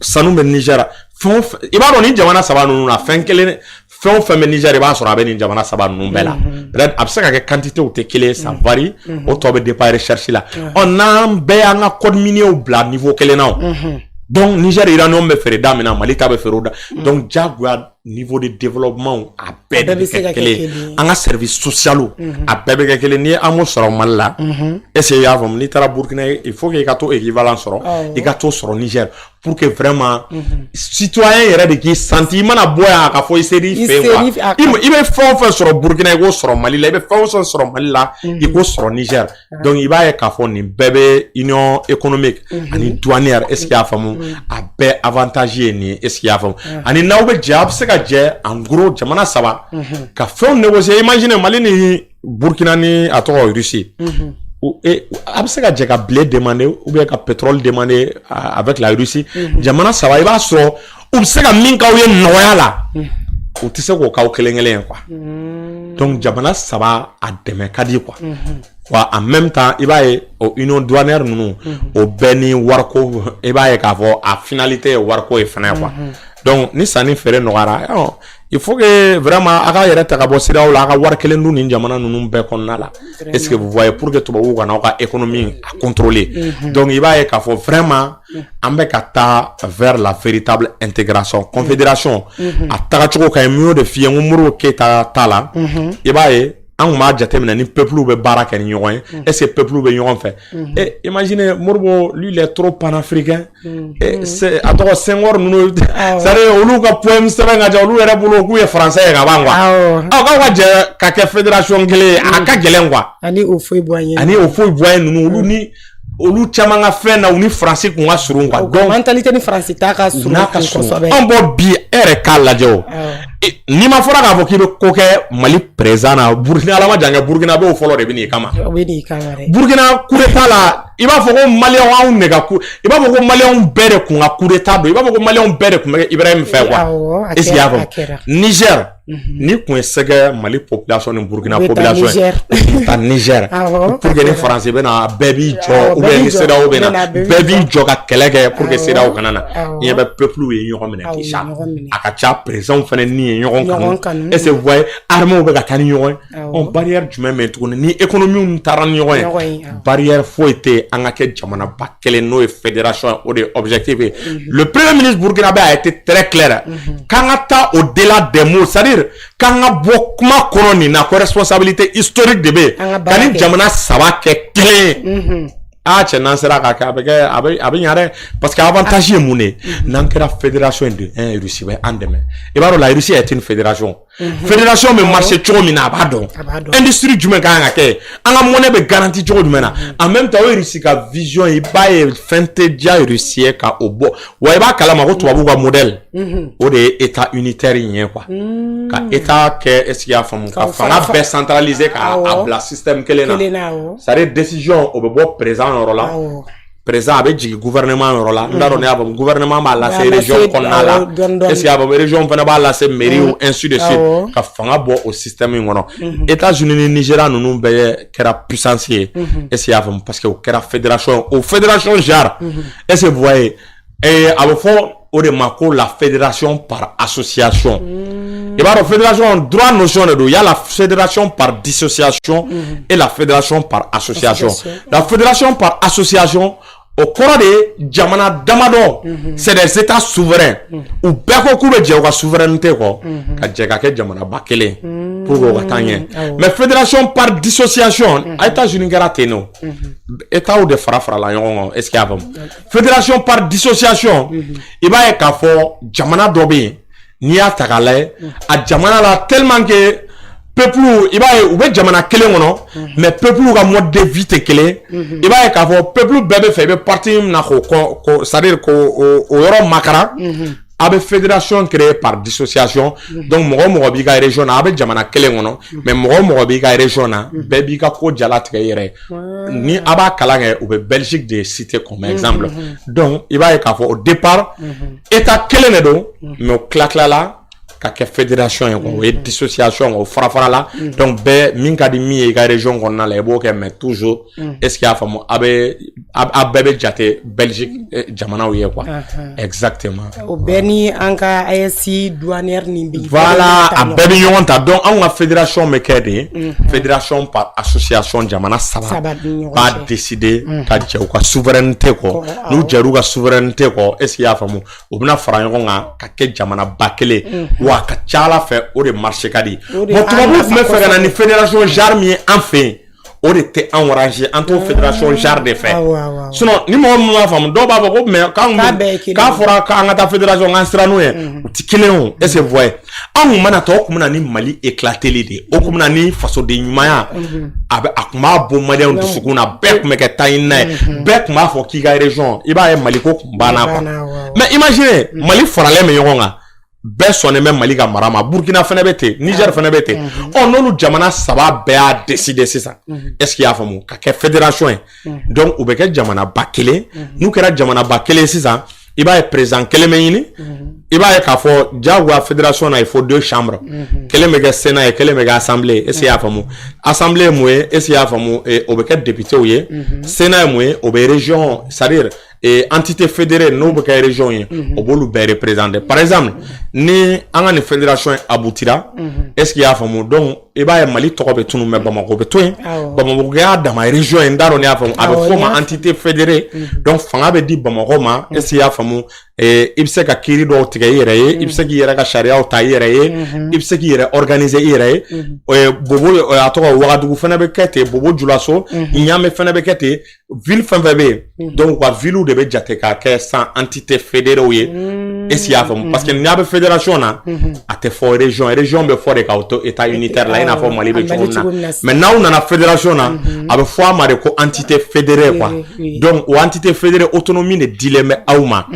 S2: sanu bɛ Niger, fɛn o fɛn, i b'a dɔn nin jamana saba ninnu na, fɛn kelen, fɛn o fɛn bɛ Niger, i b'a sɔrɔ a bɛ nin jamana saba ninnu bɛɛ la. Peut-être a bɛ se ka kɛ quantité tɛ kelen, ça varie, o tɔ bɛ dépend recherche la. Ɔ, n'an bɛɛ y'an ka code minier bila niveau kelen na, o donc Niger uranium bɛ feere da min na, Mali ta bɛ feere o da. Donc diyagoya niveau de développement a bɛɛ de bɛ kɛ kelen ye. An ka service social a bɛɛ bɛ kɛ kelen. N'i ye AMO sɔrɔ Mali la, est ce que i y'a faamu, n'i taara Burukina, il faut que i ka to équivalent sɔrɔ, i ka t'o sɔrɔ Niger, pour que vraiment citoyen yɛrɛ de k'i senti, i mana bɔ yan a ka fɔ i ser'i fɛ yen quoi. I bɛ fɛn o fɛn sɔrɔ Burukina, i k'o sɔrɔ Mali la, i bɛ fɛn o fɛn sɔrɔ Mali la, i k'o sɔrɔ Niger. Donc i b'a ye k'a fɔ nin bɛɛ bɛ union économique ani douanière, est ce que i y'a faamu, a bɛɛ avantage ye nin ye, est ce que i y'a faamu. Ani n'aw bɛ jɛ, a bɛ se ka jɛ en gros jamana saba ka fɛnw négocier. Imagine Mali ni Burkina ni a tɔgɔ Russie, a bɛ se ka jɛ ka blé demander ou bien ka pétrole demander avec la Russie. Jamana saba, i b'a sɔrɔ u bɛ se ka min k'aw ye nɔgɔya la, u tɛ se k'o k'aw kelen kelen ye quoi. Donc jamana saba a dɛmɛ ka di quoi. Wa en même temps, i b'a ye o union douanière ninnu, o bɛɛ ni wariko, i b'a ye k'a fɔ a finalité ye wariko ye fana quoi. Donc ni sanni feere nɔgɔyara, il faut que vraiment a ka yɛrɛ ta ka bɔ CEDEAO la, a ka wari kelen dun nin jamana ninnu bɛɛ kɔnɔna la, est ce que vous voyez, pour que tubabuw kana aw ka économie a contrôler. Donc i b'a ye k'a fɔ vraiment an bɛ ka taa vers la véritable intégration. Confédération a tagacogo ka ɲi. Mun y'o de f'i ye? N ko Modibo Keyita ta la, i b'a ye an tun b'a jateminɛ ni peuple bɛ baara kɛ ni ɲɔgɔn ye, est ce que peuple bɛ ɲɔgɔn fɛ? Et imaginez Modibo, lui, il est trop panafricain. Et c'est a tɔgɔ Senghor ninnu, c'est à dire olu ka poème sɛbɛn ka ca, olu yɛrɛ bolo k'u ye français ye ka ban quoi. Aw k'aw ka jɛ ka kɛ fédération kelen ye, a ka gɛlɛn quoi.
S1: Ani o foyi bɔ an ye.
S2: Ani o foyi bɔ an ye ninnu, olu ni olu caman ka fɛn na, u ni Faransi kun ka surun quoi.
S1: Donc mentalité ni Faransi ta ka surun.
S2: N'a ka surun. An bɔ bi, e yɛrɛ k'a lajɛ o. N'i ma fɔra k'a fɔ k'i bɛ ko kɛ Mali président na, Burukina, Ala ma jan kɛ, Burukina b'o fɔlɔ de bɛ n'i kama. Burukina coup d'état la, i b'a fɔ ko maliyɛnw anw de ka coup, i b'a fɔ ko maliyɛnw bɛɛ de kun ka coup d'état don, i b'a fɔ ko maliyɛnw bɛɛ de tun bɛ Ibrahim fɛ quoi. Est ce que i y'a faamu? Niger, ni kun ye sɛgɛ Mali population ni Burukina population ye, taa Niger pour que ni Faransi bɛ na, bɛɛ b'i jɔ, ou bien ni CEDEAO bɛ na, bɛɛ b'i jɔ ka kɛlɛ kɛ pour que CEDEAO kana na. I ɲɛ bɛ peuple ye ɲɔgɔn minɛ déjà, a ka ca président fana ni ye ɲɔgɔn kanu. Est ce que vous voyez, armées bɛ ka taa ni ɲɔgɔn ye. Ɔ, barrière jumɛn bɛ yen tuguni ni économie taara ni ɲɔgɔn ye? Barrière foyi tɛ yen. An ka kɛ jamanaba kelen, n'o ye fédération ye, o de ye objectif ye. Le premier ministre burkinabé a été très clair k'an ka taa au-delà des mots, c'est à dire k'an ka bɔ kuma kɔnɔ nin na, ko responsabilité historique de bɛ yen ka ni jamana saba kɛ kelen ye. Aa cɛ, n'an sera k'a kɛ, a bɛ kɛ, a bɛ ɲa dɛ, parce que avantage ye mun de ye? N'an kɛra fédération ye de un, Russie bɛ an dɛmɛ. I b'a dɔn, la Russie est une fédération. Fédération bɛ marcher cogo min na, a b'a dɔn. Industrie jumɛn kan ka kɛ, an ka monnaie bɛ garantie cogo jumɛn na. En même temps, o ye Russie ka vision ye. I b'a ye, fɛn tɛ diya Russie ye ka o bɔ wa. I b'a kalama ko tubabuw ka modèle, o de ye état unitaire in ye quoi, ka état kɛ, est ce que i y'a faamu, ka fanga bɛɛ centraliser k'a bila système kelen na, c'est à dire décision o bɛ bɔ président yɔrɔ la, président a bɛ jigin gouvernement yɔrɔ la. N t'a dɔn ne y'a faamu. Gouvernement b'a lase région kɔnɔna la, est ce que y'a faamu? Région fana b'a lase mairie, ainsi de suite, ka fanga bɔ o système in kɔnɔ. États-Unis ni Nigéria ninnu bɛɛ kɛra puissance ye, est ce que y'a faamu? Parce que o kɛra fédération, o fédération genre, est ce que vous voyez, a bɛ fɔ o de ma ko la fédération par association. I b'a dɔn, fédération, droit notion de don. Il y a la fédération par dissociation et la fédération par association. La fédération par association, o kɔrɔ de ye jamana damadɔ, c'est des états souverains, u bɛɛ ko k'u bɛ jɛ u ka souveraineté kɔ ka jɛ ka kɛ jamanaba kelen pour que o ka taa ɲɛ. Mais fédération par dissociation, États-Unis kɛra ten nɔ, états de fara farala ɲɔgɔn kan. Est ce que i y'a faamu? Fédération par dissociation, i b'a ye k'a fɔ jamana dɔ bɛ yen, n'i y'a ta k'a lajɛ, a jamana la, tellement que peuple, i b'a ye, u bɛ jamana kelen kɔnɔ, mais peuple ka mode de vie tɛ kelen. I b'a ye k'a fɔ peuple bɛɛ bɛ fɛ i bɛ parti min na k'o kɔ, c'est à dire k'o o yɔrɔ makaran. A bɛ fédération créer par dissociation. Donc mɔgɔ o mɔgɔ b'i ka région na, a bɛ jamana kelen kɔnɔ, mais mɔgɔ o mɔgɔ b'i ka région na, bɛɛ b'i ka ko jalatigɛ i yɛrɛ ye. Ni a b'a kalan kɛ, u bɛ Belgique de citer comme exemple. Donc i b'a ye k'a fɔ au départ, état kelen de don, mais o tila tilala ka kɛ fédération ye quoi. O ye dissociation, o fara fara la. Donc bɛɛ min ka di min ye i ka région kɔnɔna la, i b'o kɛ. Mais toujours, est ce que i y'a faamu, a bɛ a bɛɛ bɛ jate Belgique jamanaw ye quoi, exactement.
S1: O bɛɛ ni an ka AES douanière nin bi.
S2: Voilà, a bɛɛ bɛ ɲɔgɔn ta. Donc anw ka fédération bɛ kɛ de fédération par association. Jamana saba b'a décider ka jɛ u ka souveraineté kɔ. N'u jɛr'u ka souveraineté kɔ, est ce que i y'a faamu, u bɛna fara ɲɔgɔn kan ka kɛ jamanaba kelen wa. A ka ca Ala fɛ, o de marché ka di. Bon, tubabuw tun bɛ fɛ ka na ni fédération genre min ye an fɛ yen, o de tɛ anw arranger. An t'o fédération genre de fɛ. Sinon ni mɔgɔ minnu b'a faamu, dɔw b'a fɔ ko mais k'an k'a fɔra k'an ka taa fédération, k'an siran n'o ye, u ti kelen o. Est ce que vous voyez, anw kun mana ta, o kun bɛ na ni Mali éclateli de ye, o kun bɛ na ni fasoden ɲumanya, a bɛ a kun b'a bɔ maliyɛnw dusukun na, bɛɛ kun bɛ kɛ taɲinina ye, bɛɛ kun b'a fɔ k'i ka région, i b'a ye, Mali ko kun banna quoi. Mais imaginez, Mali faralen bɛ ɲɔgɔn kan, bɛɛ sɔnnen bɛ Mali ka mara ma, Burukina fana bɛ ten, Niger fana bɛ ten. Ɔ, n'olu jamana saba bɛɛ y'a décider sisan, est ce que i y'a faamu, ka kɛ fédération ye, donc u bɛ kɛ jamanaba kelen. N'u kɛra jamanaba kelen sisan, i b'a ye, président kelen bɛ ɲini. I b'a ye k'a fɔ diyagoya fédération na, il faut deux chambres: kelen bɛ kɛ sénat ye, kelen bɛ kɛ assemblée. Est ce que i y'a faamu? Assemblée ye mun ye? Est ce que i y'a faamu? O bɛ kɛ député ye. Sénat ye mun ye? O bɛ région, c'est à dire entité fédérée, n'o bɛ kɛ région ye, o b'olu bɛɛ représenter. Par exemple, ni an ka nin fédération aboutira, est ce que i y'a faamu, donc i b'a ye, Mali tɔgɔ bɛ tunun, mais Bamakɔ bɛ to yen. Bamakɔ y'a dama région ye. N t'a dɔn n'i y'a faamu. A bɛ f'o ma entité fédérée. Donc fanga bɛ di Bamakɔ ma. Est ce que i y'a faamu? I bɛ se ka kiiri dɔw tigɛ i yɛrɛ ye, i bɛ se k'i yɛrɛ ka sariyaw ta i yɛrɛ ye, i bɛ se k'i yɛrɛ organiser i yɛrɛ ye. Bobo, a tɔgɔ, Wagadugu fana bɛ kɛ ten, Bobo Julaso, Ɲame fana bɛ kɛ ten, ville fɛn fɛn bɛ yen. Donc u ka ville de bɛ jate k'a kɛ sans entité fédérée ye. Est ce que i y'a faamu? Parce que n'a bɛ fédération na, a tɛ fɔ région. Région bɛ fɔ de k'aw to état unitaire la, i n'a fɔ Mali bɛ cogo min na. Mais n'aw nana fédération na, a bɛ fɔ a ma de ko entité fédérée quoi. Donc o entité fédérée, autonomie de dilen bɛ aw ma,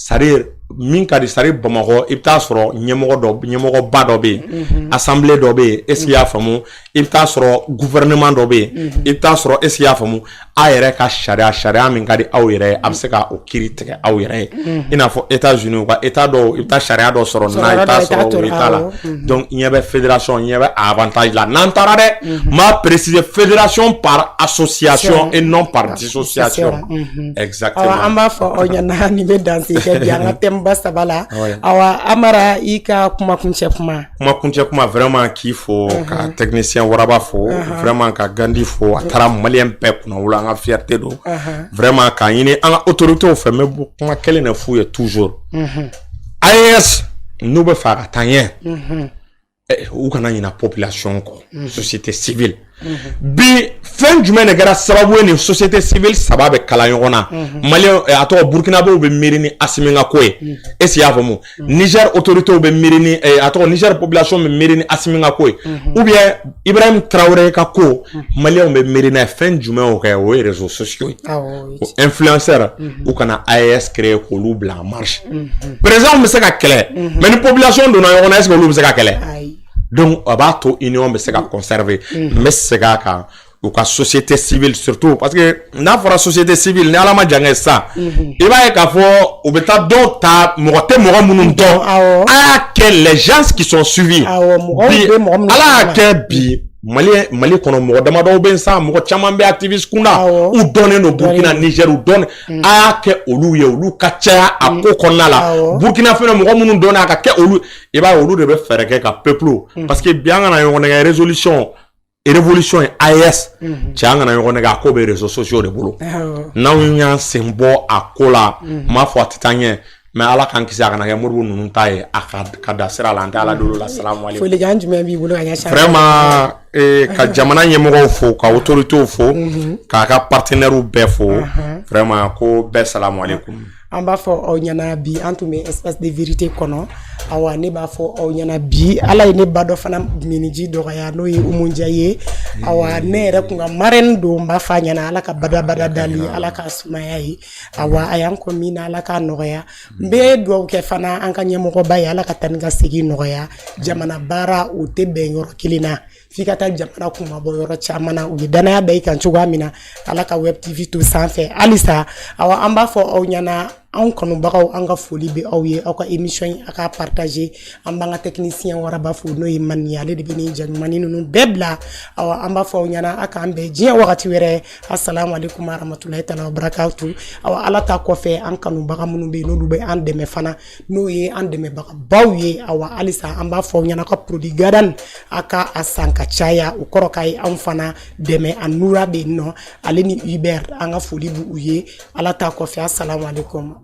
S2: c'est à dire Min ka di, c'est-à-dire Bamakɔ, i bɛ taa sɔrɔ ɲɛmɔgɔba dɔ bɛ yen, assemblée dɔ bɛ yen, est-ce que i y'a faamu? I bɛ taa sɔrɔ gouvernement dɔ bɛ yen, i bɛ taa sɔrɔ, est-ce que i y'a faamu, a yɛrɛ ka sariya min ka di aw yɛrɛ ye, a bɛ se ka o kiiri tigɛ aw yɛrɛ ye. I n'a fɔ États-Unis, u ka état dɔw, i bɛ taa sariya dɔ sɔrɔ nin na, i bɛ taa sɔrɔ o état la. Donc ɲɛ bɛ fédération, ɲɛ bɛ avantage la. N'an taara dɛ, n b'a préciser, fédération par association et non par dissociation. Exactement.
S1: Awa, an b'a fɔ aw ɲɛna, nin bɛ danse kɛ bi an ka thème ba saba la. Awa Amara, i ka kuma kuncɛ kuma.
S2: Kuma kuncɛ kuma, vraiment k'i fo, ka technicien Waraba fo, vraiment ka Gandi fo, a taara malien bɛɛ kunna wolo, an ka fierté don. Vraiment k'a ɲini an ka autorités fɛ, n bɛ kuma kelen de f'u ye toujours. AES n'u bɛ fɛ a ka taa ɲɛ, u kana ɲina population kɔ, société civile. Bi fɛn jumɛn de kɛra sababu ye nin société civile saba bɛ kala ɲɔgɔn na? Malien, a tɔgɔ, Burkinabéw bɛ miiri ni Asimi ka ko ye, est ce que i y'a faamu? Niger autorités bɛ miiri ni, a tɔgɔ, Niger population bɛ miiri ni Asimi ka ko ye, ou bien Ibrahim Traoré ka ko, Malienw bɛ miiri n'a ye. Fɛn jumɛn y'o kɛ? O ye réseaux sociaux ye. O influenceur, u kana AES créer k'olu bila en marche. Président bɛ se ka kɛlɛ, mais ni population donna ɲɔgɔn na, est ce que olu bɛ se ka kɛlɛ? Donc a b'a to union bɛ se ka conserver. N bɛ segin a kan, u ka société civile surtout, parce que n'a fɔra société civile, ni Ala ma jan kɛ sisan, i b'a ye k'a fɔ u bɛ taa dɔw ta, mɔgɔ tɛ mɔgɔ minnu dɔn. A y'a kɛ les gens qui sont suivis. Bi Ala y'a kɛ bi, Mali kɔnɔ, mɔgɔ damadɔw bɛ yen sa, mɔgɔ caman bɛ activiste kunda, u dɔnnen don Burkina, Niger, u dɔnnen. A y'a kɛ olu ye, olu ka caya a ko kɔnɔna la. Burkina fɛnɛ, mɔgɔ minnu dɔnnen, a ka kɛ olu. I b'a ye, olu de bɛ fɛɛrɛ kɛ ka peuple, parce que bi an kana ɲɔgɔn nɛgɛ, révolution ye AES cɛ, an kana ɲɔgɔn nɛgɛ, a ko bɛ réseaux sociaux de bolo. N'anw y'an sen bɔ a ko la, n m'a fɔ a tɛ taa ɲɛ, mais Ala k'an kisi a kana kɛ Modibo ninnu ta ye, a ka da sira la. An tɛ Ala deli o la. Salamu aleykum.
S1: Folikan jumɛn b'i bolo ka ɲɛsin?
S2: Vraiment, ka jamana ɲɛmɔgɔw fo, ka autorités fo, k'a ka partenaires bɛɛ fo, vraiment ko bɛɛ salamu aleykum.
S1: An b'a fɔ aw ɲɛna, bi an tun bɛ espace de vérité kɔnɔ. Awa, ne b'a fɔ aw ɲɛna bi, Ala ye ne ba dɔ fana miniji dɔgɔya, n'o ye Umu Njayi ye. Awa, ne yɛrɛ kun ka marraine don. N b'a fɔ a ɲɛna, Ala ka badabada dali, Ala ka sumaya ye. Awa, a y'an kɔ min na, Ala k'a nɔgɔya. N bɛ dugawu kɛ fana an ka ɲɛmɔgɔba ye, Ala ka taa ni ka segin nɔgɔya. Jamana baara o tɛ bɛn yɔrɔ kelen na, f'i ka taa jamana kunmabɔ yɔrɔ caman na. U ye danaya da i kan cogoya min na, Ala ka Web TV to sanfɛ halisa. Awa, an b'a fɔ aw ɲɛna, anw kanubagaw, an ka foli bɛ aw ye. Aw ka émission in, a k'a partager. An b'an ka technicien Waraba fo, n'o ye Mani ye, ale de bɛ nin ja ɲumannin ninnu bɛɛ bila. Awa, an b'a fɔ aw ɲɛna, a k'an bɛn diɲɛ wagati wɛrɛ. Asalamu aleykum warahmatulahi taala wabarakatu. Awa, Ala ta kɔfɛ, an kanubaga minnu bɛ yen, n'olu bɛ an dɛmɛ fana, n'o ye an dɛmɛbagabaw ye, awa, halisa an b'a fɔ aw ɲɛna, ka produit Gadan, a ka a san ka caya, o kɔrɔ k'a ye anw fana dɛmɛ. A Nura bɛ yen nɔ, ale ni Hubert, an ka foli b'u ye. Ala ta kɔfɛ, asalamu aleykum.